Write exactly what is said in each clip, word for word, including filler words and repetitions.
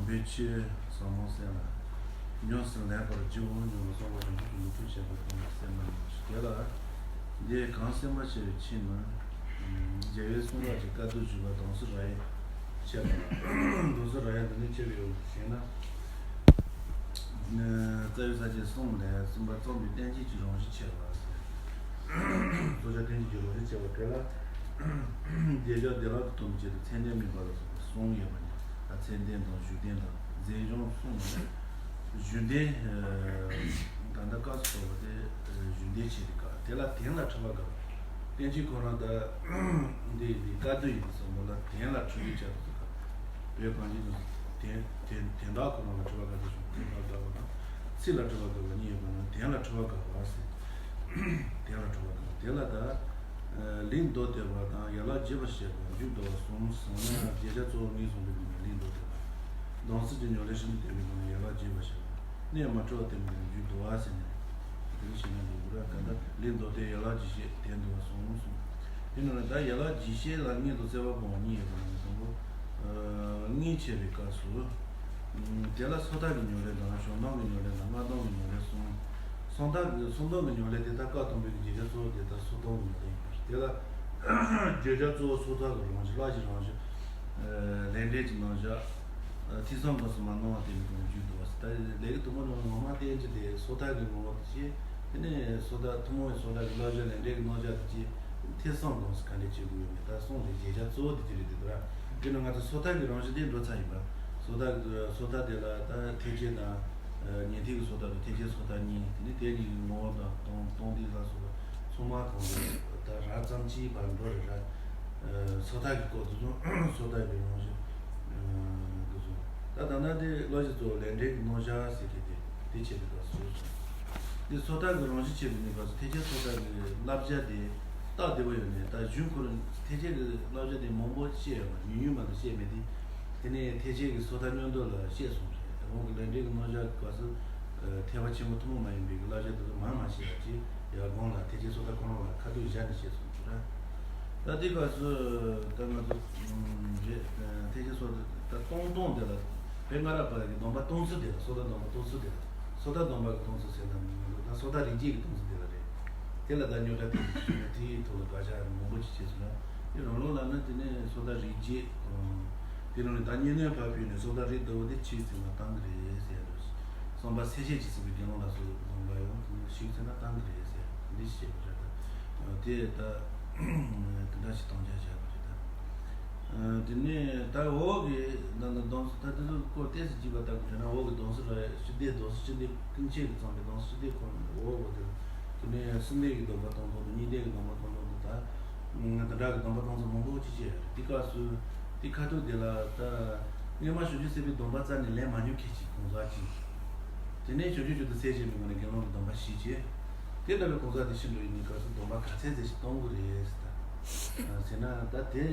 བོད་ཆོས་ཟབ་མོ་གསན་ལ། ཉམས་སུ་ལེན་པར་བགྱིའོ། སྙམ་པའི་བསམ་པ་བྱང་ཆུབ་ཀྱི་ལུས་སྟོབས་ཆེན་པོ་དང་སེམས་པ་ཉམས་སུ་དེ་ལ། འདི་གང་སེམས་པ་ཆེ་བའི་ཆེད་ནི། རྒྱལ་བའི་གསུང་རབ་ཀྱི་བཀའ་བསྡུ་བཞུགས་པ་དམ་ཚིག་ར་ཡི་ཆེ་བ། དམ་ཚིག་ར་ཡི་འདི་ནི་ཆེ་བའི་ཡོད་ཞེ་ན། རྩ་བའི་ས་བཅད་གསུམ་ལས་གསུམ་པ་རྩོམ་པའི་བསྟན་བཅོས་ཀྱི་རང་བཞིན་ཆེ་བ་ཟེར། རྩོམ་བྱ་བསྟན་བཅོས་ཀྱི་རང་བཞིན་ཆེ་བ་དེ་ལ། རྗེས་འཇུག་བདེ་བླག་ཏུ་གཏོང་བའི་ཆེད་དུ་མཚན་ལྡན་སྨོས་པ་ལ་སོགས་པའི་གསུམ་ཡོད་པ་ནི། ད་མཚན་ལྡན་དང་བཞུགས་ལྡན་དང་རྫས་གཞུང་གསུམ་ལ། བཞུགས་ལྡན། ད་ལྟ་སྐབས་སུ་བབས་པ་དེ་བཞུགས་ལྡན་ཆེ་བའི་སྐབས་དེ་ལ་དོན་ལ་འཁྲུལ་པ་དགག་པ། བསྟན་བཅོས་ཁོ་རང་ད། འདི་ནི་བཀའ་བསྡུ་ཡིན་པའི་བསམ་བློ་ལ་དོན་ལ་འཁྲུལ་པའི་ཆ་དུ་ག་བོད་གངས་ཅན་ནི་དོན་དོན་དོན་དག་ཁོ་རང་ལ་འཁྲུལ་པ་ག་ཚོད་བྱུང་དོན་དག་དགག་པ་དང་། ཚིག་ལ་འཁྲུལ་པ་དགག་པ་གཉིས་ཡོད་པ་ན་དོན་ལ་འཁྲུལ་པ་དགག་པ་ཟེར། དོན་ལ་འཁྲུལ་པ་དགག་པ་དེ་ལ་ད། ལན་མདོར་བསྟན་པ་དང་ཡན་ལག་རྒྱས་པར་བཤད་པ་མཇུག་བསྡུ་བ་གསུམ་ཟེར་ན་བརྗོད་བྱ་གཙོ་བོ་ངོས་བཟུང་བའི་ངོས་ནས་ལན་མདོར་བསྟན་པ། དམ་ཚིག་གི་ཉམས་ལེན་ཤིན་ཏུ་བརྟན་པའི་སྒོ་ནས་ཡན་ལག་རྒྱས་པར་བཤད་པ། གནད་མ་འཕྲོ་བ་བསྟན་པའི་མཇུག་བསྡུ་བ་ཟེར་ནས། དེ་ནི་ཞེ་ན་འདི་གུ་ར་ག་འདྲ་ལན་མདོར་བསྟན་ཡན་ལག་རྒྱས་བཤད་དོན་བསྡུ་བ་གསུམ་གསུམ། དེ་ནང་ལ་ད་ཡན་ལག་རྒྱས་བཤད་ལ་སྔོན་དུ་བརྩེ་བ་སྤོང་བ་གཉིས་ཡོད་པ་ནང་གསུམ་པོ། སྔོན་བྱས་པའི་སྐབས་སུ། དེ་ལ་སོ་ཐར་གྱི་ཉམས་ལེན་དང་བྱང་སྡོམ་གྱི་ཉམས་ལེན་དང་སྔགས་སྡོམ་གྱི་ཉམས་ལེན་གསུམ། སོ་ཐར་གྱི་སོ་སྡོམ་གྱི་ཉམས་ལེན་དེ་དག་སྐབས་དང་པོའི་བརྗོད་བྱ་གཙོ་བོ་དེ་དག་སོ་སྡོམ་གྱི་ཉམས་ལེན་ཡིན་པ་རེད། དེ་ལ། བརྗོད་བྱ་གཙོ་བོ་སོ་ཐར་གྱི་རང་བཞིན་སླར་གྱིས་རང་བཞིན། ལས་འབྲས་ཀྱི་རྣམ་གཞག་ཐོས་བསམ་སྒོམ་གསུམ་མ་གནང་བ་དེ་ནི་གོང་མཇུག་བསྡུ་བ་ཟེར། ད་ལས་ཀྱི་ཐུན་མོང་ནི་ངོ་མ་བསྟན་གྱི་དེ་སོ་ཐར་གྱི་ངོ་བོ་དེ་བྱས། དེ་ནས་སོ་ཐར་ཐུན་མོང་བའི་སོ་ཐར་གྱི་བསླབ་བྱ་ལས་འབྲས་ཀྱི་རྣམ་གཞག་དེ་བྱས། ཐོས་བསམ་སྒོམ་གསུམ་ག་འདྲས་བྱེད་དགོས་ཡོད་མེད་ད་གསུངས་ཏེ་བརྗོད་བྱ་གཙོ་བོ་དེ་དེ་རེད་དེ་དོ་ར། དེ་ནི་ང་ཚོ་སོ་ཐར་གྱི་རང་བཞིན་དེ་འགྲོ་ཚར་ཡིན་པ། སོ་ཐར་གྱི་སོ་ཐར་དེ་ལ་ད་ཐེག་ཆེན་དང་། ཉན་ཐོས་ཀྱི་སོ་ཐར་དང་ཐེག་ཆེན་སོ་ཐར་གཉིས། དེ་ནས་དེ་གཉིས་ཀྱི་ངོ་བོ་དང་སྟོང་སྟོང་སྡེ་ལ་སོགས་པ་ཚང་མ་གང་དུ་ད་རགས་ཙམ་གྱིས་བར་འགྲོ་རེ་ར། སོ་ཐར་གྱི་སྐོར་དུ་སོང་སོ་ཐར་གྱི་རང་བཞིན་དུ་སོང་། ད་ད་ལྟ་དེ་བསླབ་བྱ་གཙོ་བོ་ལས་འབྲས་ཀྱི་རྣམ་གཞག་ཟེར་གྱི་དེ་དེ་བྱེད་པའི་སྐབས་སུ། དེ་སོ་ཐར་གྱི་རང་བཞིན་བྱེད་པའི་གནས་སྐབས་སུ་ཐེག་ཆེན་སོ་ཐར་གྱི་བསླབ་བྱ་དེ་སྟབས་བདེ་བོ་ཡོད་ནས། ད་གཞུང་ཁོ་རང་ཐེག་ཆེན་གྱི་བསླབ་བྱ་དེ་མང་པོ་བཤད་ཡོད་མ་རེད། ཉུང་ཉུང་མ་གཏོགས་བཤད་མེད་དེ། དེ་ནས་ཐེག་ཆེན་གྱི་སོ་ཐར་མཉམ་དུ་ལ་བཤད་སོང་རེད། རང་གི་ལས་འབྲས་ཀྱི་རྣམ་གཞག་གི་སྐབས་སུ། ཐེག་པ་ཆེན་པོ་ཐུན་མོང་མ་ཡིན་པའི་བསླབ་བྱ་དེ་ཚོ་མང་མང་བཤད་ཡ་ཅིག་ཡར་གོང་ལ་ཐེག་ཆེན་སོ་ཐར་ཁོ་རང་ལ་ཁ་ཐུག་བཞག་ནས་བཤད་སོང་རེད། ད་དེ་སྐབས་སུ་ད་ང་ཚོ་རེད། ཐེག་ཆེན་སོ་ཐར་ད་སྟོང་སྟོང་དེ་ལ་བོད་སྔ་རབས་པ་གི་སྡོམ་པ་གཏོང་ཚུལ་དེ་ལ་སོ་ཐར་སྡོམ་པ་གཏོང་ཚུལ་དེ་ལ་སོ་ཐར་སྡོམ་པ་གི་གཏོང་ཚུལ་ཟེར་ན་མི་འདུག་ད་སོ་ཐར་རིགས་བརྒྱད་ཀྱི་གཏོང་ཚུལ་དེ་ལ་རེད། དེ་ལ་ད་རྙོག་དྲ་དེ་དེའི་ཐོག་ལ་དགག་བྱ་མང་པོ་ཅིག་བྱས་སོང་ན། དེ་རང་ལུགས་ལ་ནི་དེ་ནས་སོ་ཐར་རིགས་བརྒྱད། དེ་རང་ནི་ད་སྙན་ངག་པ་ཕུལ་ནས་སོ་ཐར་རིགས་ལྟ་བུ་དེ་ཆོས་ཚན་ལ་བཏང་གི་རེད་ཟེར་ཡ་འདུག་བསམ་པ་སེལ་བྱེད་ཀྱིས་ཟིན་པའི་དགེ་སློང་ལ་སོགས་སྡོམ་པ་ཡང་དེ་ནི་ཆོས་ཚན་ལ་བཏང་གི་རེད་ཟེར་འདི་བཤད་པ་རེད། ད་དེ་ད་དེ་འདྲ་ཞིག་གཏོང་རྒྱ་བྱས་པ་རེད་ད། དེ་ནས་ད་འོག་གི་ད་ནི་སྡོམ་ད་དེ་ཚོ་སྐོར་ཏོག་ཙམ་བགྱིས་པ་ལྟ་བུ་བྱས་ན། འོག་གི་སྡོམ་ཚིག་ར་སྤྱི་སྡེ་སྡོམ་ཚིག་སྤྱི་སྡེ་ཀུན་མཁྱེན་གྱིས་བརྩམས་པའི་སྡོམ་ཚིག་སྤྱི་སྡེ་ཁོ་ན་འོག་གི་དེ། དེ་ནས་གསུམ་ལྡན་གྱི་སྡོམ་པ་གཏོང་སྟངས་དང་གཉིས་ལྡན་གྱི་སྡོམ་པ་གཏོང་སྟངས་དང་། ད་དེ་འདྲ་གི་སྡོམ་པ་གཏོང་ཚུལ་མང་པོ་ཅིག་བྱས་ཡོད་རེད། དེ་སྐབས་སུ་དེ་ཁ་ཐུག་དེ་ལ་ད་སྔོན་མ་བྱང་ཆུབ་སེམས་དཔའི་སྡོམ་པ་རྩ་ནས་ལེན་མ་མྱོང་མཁན་ཅིག་གང་ཟག་ཅིག་དེ་ནས་བྱང་ཆུབ་མཆོག་ཏུ་སེམས་བསྐྱེད་པའི་སྒོ་ནས་དགེ་སློང་གི་སྡོམ་པ་བཞེས་བྱས། དེ་འདྲ་བའི་གང་ཟག་དེ་ཤི་འགྲོ་ཡི་གནས་སྐབས་སུ་སྡོམ་པ་ག་ཚད་ཙམ་ཞིག་གཏོང་དགོས་རེད་ཟེར། ད་ཟེར་ན་ད་དེ་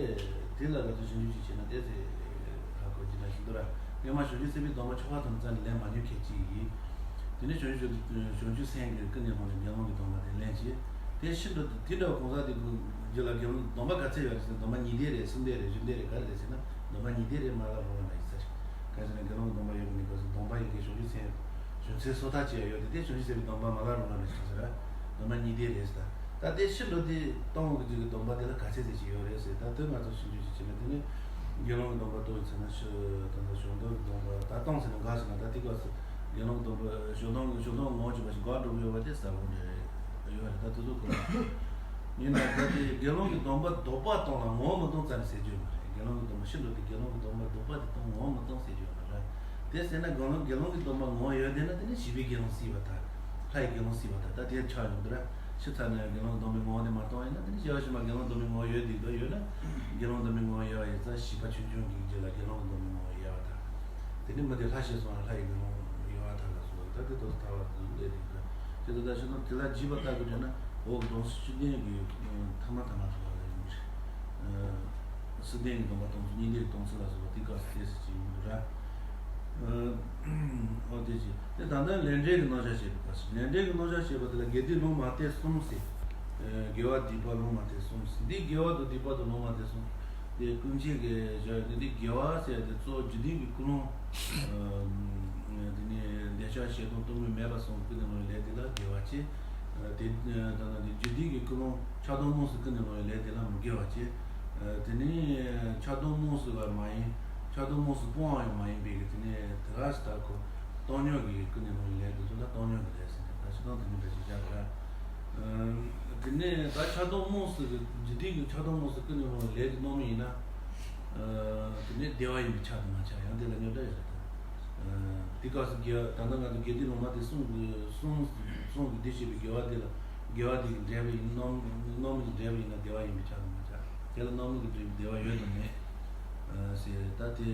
དེ་ལ་ག་ཚོད་ཞིབ་འཇུག་ཅིག་བྱས་ན་ཏོག་ཙམ་ཧ་གོ་རྒྱུ་ན་ཞིག་འདུག་ར། སྔོན་མ་བྱང་ཆུབ་སེམས་དཔའི་སྡོམ་པ་ཆོ་ག་ཐམས་ཅད་ལེན་མ་མྱོང་མཁན་ཅིག་ཡིན། དེ་ནས་བྱང་ཆུབ་བྱང་ཆུབ་སེམས་ཀྱིས་ཀུན་ནས་བསླངས་ནས་དགེ་སློང་གི་སྡོམ་པ་དེ་ལེན་བྱས། དེ་ཤི་འགྲོ་དུས་དེ་འདྲ་བ་གང་ཟག་དེ་རྒྱུད་ལ་དགེ་སློང་སྡོམ་པ་ག་ཚད་ཡོད་རེད་ཟེར་ན། སྡོམ་པ་ཉིས་ལྡན་རེད། གསུམ་ལྡན་རེད། བཞི་ལྡན་རེད། ག་རེ་རེད་ཟེར་ན། སྡོམ་པ་ཉིས་ལྡན་རེད། མ་ལ་རུང་བ་ལ་ཡིན་ས་རེད། ག་ཟེར་ན་དགེ་སློང་གི་སྡོམ་པ་ཡོད་པའི་གནས་སྐབས་སུ་སྡོམ་པ་ཡོད་མཁན་བྱང་ཆུབ་སེམས་བྱང་ཆུབ་སེམས་སོ་ཐར་བྱེད་ཡ་ཡོད་དེ། དེ་བྱང་ཆུབ་སེམས་དཔའི་སྡོམ་པ་མ་ལ་རུང་བ་ལ་ཡིན་ས་རེད། སྡོམ་པ་ཉིས་ལྡན་རེད་ཟེར། ད་ལྟའི་ཕྱི་འགྲོ་དེ་གཏོང་གི་རྒྱུ་གི་སྡོམ་པ་དེ་ལ་ག་ཚད་ཙམ་ཞིག་ཡོད་རེད་ཟེར། ད་དེ་ང་ཚོ་ཞིབ་འཇུག་ཅིག་བྱས་ན། དེ་ནི་དགེ་སློང་གི་སྡོམ་པ་གཏོང་བའི་ཚེ་ན་ཕྱི་ད་ལྟ་བྱང་སྡོམ་གྱི་སྡོམ་པ་ད་གཏོང་ཟེར་ན་འགག་ཟེར་ན། ད་དེ་སྐབས་སུ་དགེ་སློང་གི་སྡོམ་པ་བྱང་སྡོམ་གྱི་བྱང་སྡོམ་ངོ་བོ་གཅིག་པ་ཞིག་འགག་འགྲོ་གི་ཡོད་པ་དེ་གསལ་པོ་རེད། ཡོད་རེད། ད་དེ་ཚོ་གོ་ཡིན་ན། ད་དེ་དགེ་སློང་གི་སྡོམ་པ་ལྡོག་པ་གཏོང་ལ་ངོ་བོ་མི་གཏོང་རྩ་ནས་ཟེར་རྒྱུ་ཡོད་མ་རེད། དགེ་སློང་གི་སྡོམ་པ་ཕྱི་འགྲོ་དེ་དགེ་སློང་གི་སྡོམ་པ་ལྡོག་པ་དེ་གཏོང་ངོ་བོ་མི་གཏོང་ཟེར་རྒྱུ་ཡོད་མ་རེད། དེ་ཟེར་ན་དགེ་སློང་དགེ་སློང་གི་སྡོམ་པ་ངོ་བོ་ཡོད་དེ་ན། དེ་ནི་བྱིས་པའི་དགེ་སློང་སྲིད་པ་དང་། ལྷ་ཡི་དགེ་སློང་སྲིད་པ་དང་། ད་དེ་ཆགས་ཡོང་དུས་ར། ཕྱི་ཚར་ནས་དགེ་སློང་གི་སྡོམ་པའི་ངོ་བོ་དེ་མ་གཏོང་ཡིན་ན། དེ་ནི་སྐྱེ་བ་ཕྱི་མ་དགེ་སློང་སྡོམ་པའི་ངོ་བོ་ཡོད་དེ་འདོད་ཡོད་ན། དགེ་སློང་སྡོམ་པའི་ངོ་བོ་ཡལ་བ་ཡིན་ཙང་། བྱིས་པ་ཆུང་ཆུང་གི་རྒྱུད་ལ་དགེ་སློང་གི་སྡོམ་པའི་ངོ་བོ་ཡལ་བ་དང་། དེ་ནི་མི་དེ་ལྷ་ཞིག་སོང་ན་ལྷ་ཡི་དགེ་སློང་ཡལ་བ་དང་ལ་སོགས། ད་དེ་དོ་ཐར་བ་དེ་ལས་དེ་འདྲ། དེ་ད་ལྟ་ཕྱི་ནང་དེ་ལ་བགྱིས་པ་ལྟ་དགོས་བྱས་ན། འོག་སྡོམ་ཚིག་བཅུ་ལྡན་གྱི་ཐ་མ་ཐ་མ་ཐོབ་པ་ལ་ཡིན་གྱི་རེད། གསུམ་ལྡན་གྱི་སྡོམ་པ་གཏོང་ཚུལ། གཉིས་ལྡན་གྱི་གཏོང་ཚུལ་ལ་སོགས་པ་དེ་སྐབས་སུ་ཏོག་ཙམ་ཅིག་ཡིན་གྱི་རེད། ཨོ་དེ་ཅི། དེ་ད་ལྟ་ལས་འབྲས་ཀྱི་རྣམ་གཞག་བཤད་པའི་སྐབས་སུ། ལས་འབྲས་ཀྱི་རྣམ་གཞག་བཤད་པ་དེ་ལ་དགེ་སྡིག་ལུང་མ་བསྟན་གསུམ་ཟེར། དགེ་བ་སྡིག་པ་ལུང་མ་བསྟན་གསུམ་ཟེར། འདི་དགེ་བ་དང་སྡིག་པ་དང་ལུང་མ་བསྟན་གསུམ། དེ་ཀུན་མཁྱེན་གྱིས་བཞག་ཡོད་དེ། འདི་དགེ་བ་ཟེར་ཡ་དེ་གཙོ་བོ་རྒྱུད་སྡེ་གི་ཀུན་སློང་། ཨ་དེ་ནས་འདོད་ཆགས་ཞེ་སྡང་གཏི་མུག་མེད་པ་སོགས་ཀུན་ནས་བསླངས་པའི་ལས་དེ་ལ་དགེ་བ་བྱེད། ཨ་དེ་ད་ནི་དེ་རྒྱུད་སྡེ་གི་ཀུན་སློང་ཆགས་སྡང་རྨོངས་གསུམ་ཀུན་ནས་བསླངས་པའི་ལས་དེ་ལ་མི་དགེ་བ་བྱེད། ཨ་དེ་ནས་ཆགས་སྡང་རྨོངས་གསུམ་ལ་མ་ཡིན། ཆགས་སྡང་རྨོངས་གསུམ་སྤོང་བ་ཡང་མ་ཡིན་པའི་གི་དེ་ནས་དེ་ག་ཟེར་ད་ཁོ་བཏང་སྙོམས་ཀྱི་ཀུན་ནས་བསླངས་པའི་ལས་དེ་ཚོ་ལ་བཏང་སྙོམས་ཀྱི་ལས་ཟེར་ནས། ད་སྤྱིར་བཏང་དེ་ནས་འདྲ་ཞིག་བྱ་དགོས། ཨ་དེ་ནས་ད་ཆགས་སྡང་རྨོངས་གསུམ་གི་རྒྱུད་སྡེ་གི་ཆགས་སྡང་རྨོངས་གསུམ་ཀུན་ནས་བསླངས་པའི་ལས་དེ་རྣམ་སྨིན་ཡིན་ན། ཨ་དེ་ནས་བདེ་བ་ཡིན་པས་ཁྱབ་ཏུ་མ་ཆགས། ཡང་དེ་ལ་རྙོག་དྲ་ཡོད་རེད་ད། ཨ་དེ་སྐབས་སུ་དགེ་བ། ད་ལྟ་ང་ཚོ་དགེ་སྡིག་ལུང་མ་དེ་གསུམ་གྱི་གསུམ་གསུམ་གྱི་སྡེ་བཤད་པའི་དགེ་བ་དེ་ལ། དགེ་བ་དེ་གི་འབྲས་བུ་ཡིན། རྣམ་རྣམ་སྨིན་གྱི་འབྲས་བུ་ཡིན་ན་བདེ་བ་ཡིན་པས་ཁྱབ་ཏུ་མ་ཆགས། དེ་ལ་རྣམ་སྨིན་གྱི་འབྲས་བུ་བདེ་བ་ཡོད་དམ་མེད། ཨ་ཟེར་ད་དེ་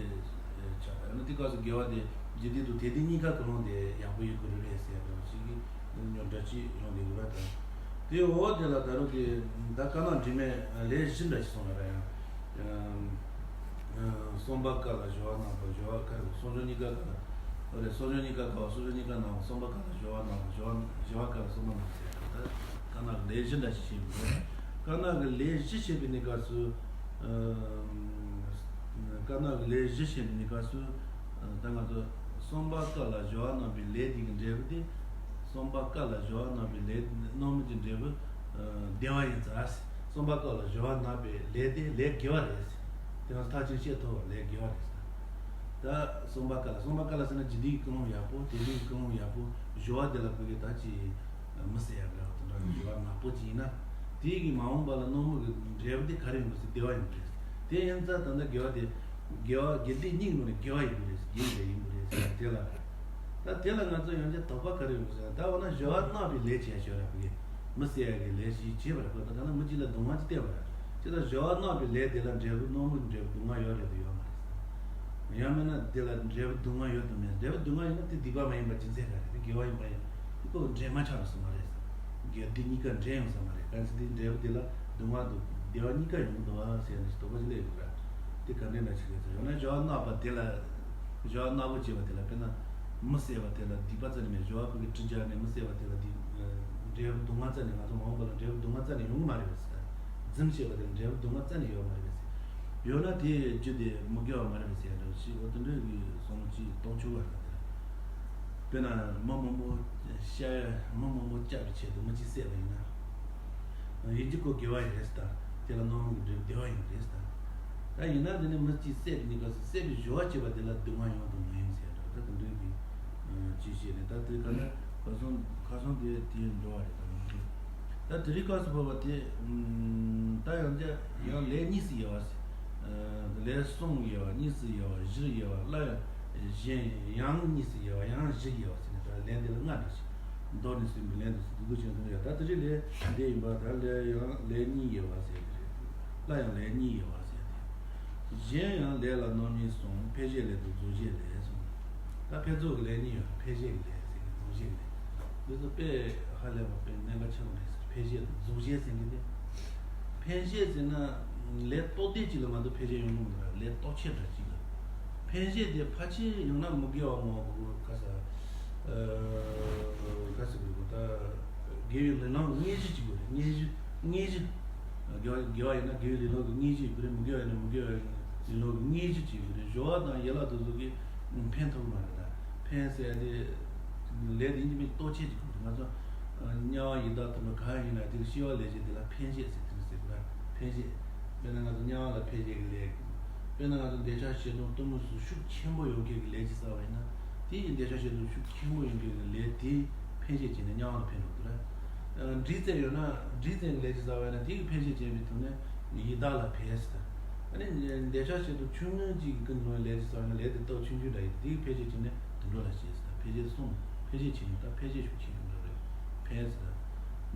ཆགས། ཨ་ནི་དེ་སྐབས་སུ་དགེ་བ་དེ་རྒྱུད་སྡེ་དང་དེ་སྡེ་གཉིས་ཀ་ཀུན་སློང་དེ་ཡག་པོ་ཡོད་དགོས་རེད་ཟེར་ཡ་འདྲ་བ་ཞིག་གི་རྙོག་དྲ་ཅིག་ཡོང་བསྡད་ཡོད་རེད་ད། དེའི་འོག་དེ་ལ་ད་རུང་དེ་ད་དཀར་ནག་འབྲེལ་མེད་ལས་བཞི་འདྲ་ཞིག་གསུངས་པ་རེད་ཡང་། ཨ་གསུམ་པ་ཀ་ལ་སྦྱོར་བ་རྣམ་པ། སྦྱོར་བ་ཀ་ལ་གསུམ་སྦྱོར་གཉིས་ཀ་ཀ་ལ། འོ་རེད། གསུམ་སྦྱོར་གཉིས་ཀ་ཀ་བ། གསུམ་སྦྱོར་གཉིས་ཀ་རྣམ་པ། གསུམ་པ་ཀ་ལ་སྦྱོར་བ་རྣམ་པ། སྦྱོར་བ་སྦྱོར་བ་ཀ་ལ་གསུམ་པ་རྣམ་པ་ཟེར་ད་དཀར་ནག་གི་ལས་བཞི་འདྲ་ཞིག་བཤད་པ་རེད། དཀར་ནག་གི་ལས་བཞི་བཤད་པའི་གནས་སྐབས་སུ། ཨ་དཀར་ནག་གི་ལས་བཞི་བཤད་པའི་གནས་སྐབས་སུ། ཨ་ད་ང་ཚོ་གསུམ་པ་ཀ་ལ་སྦྱོར་བ་རྣམ་པའི་ལས་དེ་གི་འབྲས་བུ་དེ། གསུམ་པ་ཀ་ལ་སྦྱོར་བ་རྣམ་པའི་ལས་རྣམ་སྨིན་གྱི་འབྲས་བུ་ཨ་བདེ་བ་ཡིན་ཙང་། གསུམ་པ་ཀ་ལ་སྦྱོར་བ་རྣམ་པའི་ལས་དེ་ལས་དགེ་བ་རེད། དེ་ང་ཚོ་མཐར་ཕྱིན་བཤད་ཐུབ་པ་ལས་དགེ་བ་རེད། ད་གསུམ་པ་ཀ་ལ། གསུམ་པ་ཀ་ལ་ཟེར་ན་རྒྱུད་སྡེ་གི་ཀུན་སློང་ཡག་པོ། དེ་སྡེ་གི་ཀུན་སློང་ཡག་པོ། སྦྱོར་བ་དེ་ལ་བོད་སྐད་ད་ཅི་མི་ཟེར་ཡ་འདྲ་བ་དེ་འདྲ་གི་སྦྱོར་བ་ནག་པོ་ཅིག་ཡིན་ན། དེ་གི་མ་འོངས་པ་ལ་རྣམ་སྨིན་གྱི་འབྲས་བུ་དེ་ག་རེ་ཡིན་པ་ཟེར་བདེ་བ་ཡིན་པ་རེད། དེ་ཡིན་ཙང་ད་ལྟ་དགེ་བ་དེ། དགེ་བ་དགེ་སྡིག་གཉིས་ཀྱི་ནང་ནས་དགེ་བ་ཡིན་པ་རེད། དགེ་བའི་ལས་ཡིན་པ་རེད་ཟེར་དེ་ལ། ད་དེ་ལ་ང་ཚོ་ཡང་བསྐྱར་དོགས་པ་ག་རེ་ཡོང་ཟེར་ན། ད་འོ་ན་སྦྱོར་བ་གནག་པའི་ལས་བྱས་ཞོར་ར་བོད་སྐད་མི་ཟེར་ཡ་གི་ལས་ཞིག་བྱས་པ་རེད། ཁོ་ད་ག་ན་མི་གཅིག་ལ་སྡུག་བསྔལ་ཅིག་བསྟན་པ་རེད། ཅི་ལྟར་སྦྱོར་བ་གནག་པའི་ལས་དེ་ལ་འབྲས་བུ་རྣམ་སྨིན་གྱི་འབྲས་བུ་སྡུག་བསྔལ་ཡོད་རེད་དམ་ཡོད་མ་རེད་ཟེར། ཡང་མིན་ན་དེ་ལ་འབྲས་བུ་སྡུག་བསྔལ་ཡོད་དམ་མེད། འབྲས་བུ་སྡུག་བསྔལ་ཡིན་ན་དེ་སྡིག་པ་མ་ཡིན་པ་ཅི་མཛད་ག་རེད། དེ་དགེ་བ་ཡིན་པ་ཡིན། དེ་ཁོ་འབྲས་མ་ཆགས་པ་སོང་བ་རེད་ཟེར། དགེ་སྡིག་གཉིས་ཀ་འབྲས་ཡོང་ས་མ་རེད། གང་ཟེར་དེ་འབྲས་བུ་དེ་ལ་སྡུག་བསྔལ་དང་བདེ་བ་གཉིས་ཀ་ཡོང་གི་འདུག་བ་ཟེར་ནས་དོགས་པ་ཅིག་སླེབས་ཡོང་གི་རེད། དེ་ག་འདྲ་འདྲ་ཞིག་རེད་ཟེར། ཡང་ན་སྦྱོར་བ་གནག་པ་དེ་ལ། སྦྱོར་བ་གནག་པོ་བྱས་པ་དེ་ལ་དཔེར་ན་མི་བསད་པ་དེ་ལ་སྡིག་པ་རྩ་ནས་མེད། སྦྱོར་བ་ཕུད་ཀྱི་གྲི་སྦྱར་ནས་མི་བསད་པ་དེ་ལ་སྡིག་འབྲས་བུ་སྡུག་བསྔལ་རྩ་ནས། ང་ཚོ་མ་འོངས་པ་ལ་འབྲས་བུ་སྡུག་བསྔལ་རྩ་ནས་ཡོང་གི་མ་རེད་པས་ཟེར། རྫུན་བཤད་པ་དེ་ལ་འབྲས་བུ་སྡུག་བསྔལ་རྩ་ནས་ཡོད་མ་རེད་པས་ཟེར། ཡོད་ན་དེའི་རྒྱུ་དེ་མི་དགེ་བ་མ་རེད་པས་ཟེར་ཡ་འདྲ་བ་ཞིག་འོ་དེ་འདྲ་གི་བསམ་བློ་ཅིག་གཏོང་ཆོག་པ་རེད་དེ། དཔེར་ན་མི་མང་པོ་བཤའ་ཡ། མི་མང་པོ་བསྐྱབས་པའི་ཆེད་དུ་མི་གཅིག་བསད་པ་ཡིན་ན། ཡིན་གཅིག་ཁོ་དགེ་བ་ཡིན་རེད་ཟེར་ད། དེ་ལ་རྣམ་སྨིན་གྱི་འབྲས་བུ་བདེ་བ་ཡིན་རེད་ཟེར་ད། ད་ཡིན་ན་དེ་ནི་མི་གཅིག་བསད་པའི་གནས་སྐབས་སུ་བསད་པའི་སྦྱོར་བ་བྱས་པ་དེ་ལ་སྡུག་བསྔལ་ཡོང་དང་མ་ཡོང་ཟེར་འདྲ་ད་དེ་འདྲའི་གི་ཅི་བྱས་ནས་ད་དེ་ག་ན་ཁ་སང་ཁ་སང་དེ་དེའི་འགྲོ་བ་རེད་ད་མི་འདུག་ད་དེ་རིང་སྐབས་སུ་བབ་པ་དེ་ད་ཡང་བསྐྱར་ཡང་ལས་གཉིས་སུ་དབྱེ་བ་ཟེར། ལས་གསུམ་དབྱེ་བ། གཉིས་སུ་དབྱེ་བ། བཞིར་དབྱེ་བ། སླར་ཡང་གཞན་ཡང་གཉིས་སུ་དབྱེ་བ། ཡང་བཞིར་དབྱེ་བ་ཟེར་ནས་ད་ལས་འདི་ལ་ལྔ་འདྲ་ཞིག་མདོར་ནས་གསུངས་པའི་ལན་དུ་སུ་དུ་དུ་ཆེན་དུ་ཡོད། ད་དེ་རིང་ལས་འདི་ཡིན་པ་ད་ལས་ཡང་ལས་གཉིས་དབྱེ་བ་ཟེར་གྱི་རེད། སླར་ཡང་ལས་གཉིས་དབྱེ་བ་ཟེར་ཏེ། གཞན་ཡང་ལས་ལ་རྣམ་གཉིས་གསུམ། འཕེལ་བྱེད་ལས་དང་རྫོགས་བྱེད་ལས་གསུམ། ད་འཕེལ་རྫོགས་ཀྱི་ལས་གཉིས་ཡོད། འཕེལ་བྱེད་ཀྱི་ལས་ཟེར་གྱི་རྫོགས་བྱེད་ཀྱི་ལས། འདི་ཚོ་དཔེ་ཧ་ལས་པ་དཔེ་གནད་འགག་ཆེན་པོ་རེད་ཟེར། འཕེལ་བྱེད་དང་རྫོགས་བྱེད་ཟེར་གྱི་དེ། འཕེལ་བྱེད་ཟེར་ན་ལས་རྟོགས་ལྡན་ཅིག་ལ་མ་གཏོགས་འཕེལ་བྱེད་ཡོང་གི་མི་འདུག་ར། ལས་རྟོགས་ཆེ་དྲགས་ཅིག་ལ། འཕེལ་བྱེད་དེ་ཕལ་ཆེར་ཡང་ན་མི་དགེ་བ་མང་པོ་ག་ས། ཨ་ག་ཟེར་དགོས་གོ་ད། དགེ་བའི་ལས་ལམ་དངོས་གཞི་གཅིག་པུ་རེད། དངོས་གཞི་དངོས་གཞི། དགེ་བ་དགེ་བ་ཡིན་ན་དགེ་བའི་ལས་ལམ་གྱི་དངོས་གཞི་ཡིན་པ་རེད། མི་དགེ་བ་ཡིན་ན་མི་དགེ་བའི་ལས་ལམ་གྱི་དངོས་གཞི་གཅིག་པུ་རེད། སྦྱོར་བ་དང་ཡན་ལག་དེ་ཚོ་གིས་འཕེན་ཐུབ་ཀྱི་མ་རེད་ད། འཕེན་ཟེར་ཡ་དེ་ལས་དེ་ཡིན་གཅིག་མིན་གཅིག་རྟོགས་བྱེད་ཅིག་དགོས་རེད། ང་ཚོ་དམྱལ་བ་ཡི་དྭགས་དུད་འགྲོ་ག་ཡིན་ན་དེ་ལ་སྐྱེ་བ་ལེན་བྱེད་དེ་ལ་འཕེན་བྱེད་ཟེར་དེ་ནི་ཟེར་དགོས་ར། འཕེན་བྱེད། དཔེར་ན་ང་ཚོ་དམྱལ་བ་ལ་འཕེན་བྱེད་ཀྱི་ལས། དཔེར་ན་ང་ཚོ་འདོད་ཆགས་ཞེ་སྡང་གཏི་མུག་སོགས་ཤུགས་ཆེན་པོ་ཡོད་མཁན་གྱི་ལས་ཅིག་བསགས་པ་ཡིན་ན། དེ་ཡི་འདོད་ཆགས་ཞེ་སྡང་ཤུགས་ཆེན་པོ་ཡོད་མཁན་གྱི་ལས་དེ་འཕེན་བྱེད་བྱས་ནས་དམྱལ་བ་ལ་འཕེན་འགྲོ་དགོས་ར། ཨ་འབྲས་རྩེན་ཡོད་ན་འབྲས་རྩེན་གྱི་ལས་ཅིག་བསགས་པ་ཡིན་ན་དེ་གི་འཕེན་བྱེད་བྱས་པའི་ཐོག་ནས་ཡི་དྭགས་ལ་འཕེན་ཟེར། ཨ་ནི་འདོད་ཆགས་ཞེ་སྡང་ཆུང་ངུ་གཅིག་གི་ཀུན་སློང་ལས་ཅིག་བསགས་ན་ལས་དེ་སྟོབས་ཆུང་ཆུང་འདྲ་ཡིན། དེ་གི་འཕེན་བྱེད་བྱས་ནས་དུད་འགྲོ་ལ་སྐྱེ་ཟེར། འཕེན་བྱེད་གསུམ། འཕེན་བྱེད་ཆེ་ཉུང་དང་འཕེན་བྱེད་ཤུགས་ཆེ་ཉུང་འདྲ་རེད། འཕེན་ཟེར།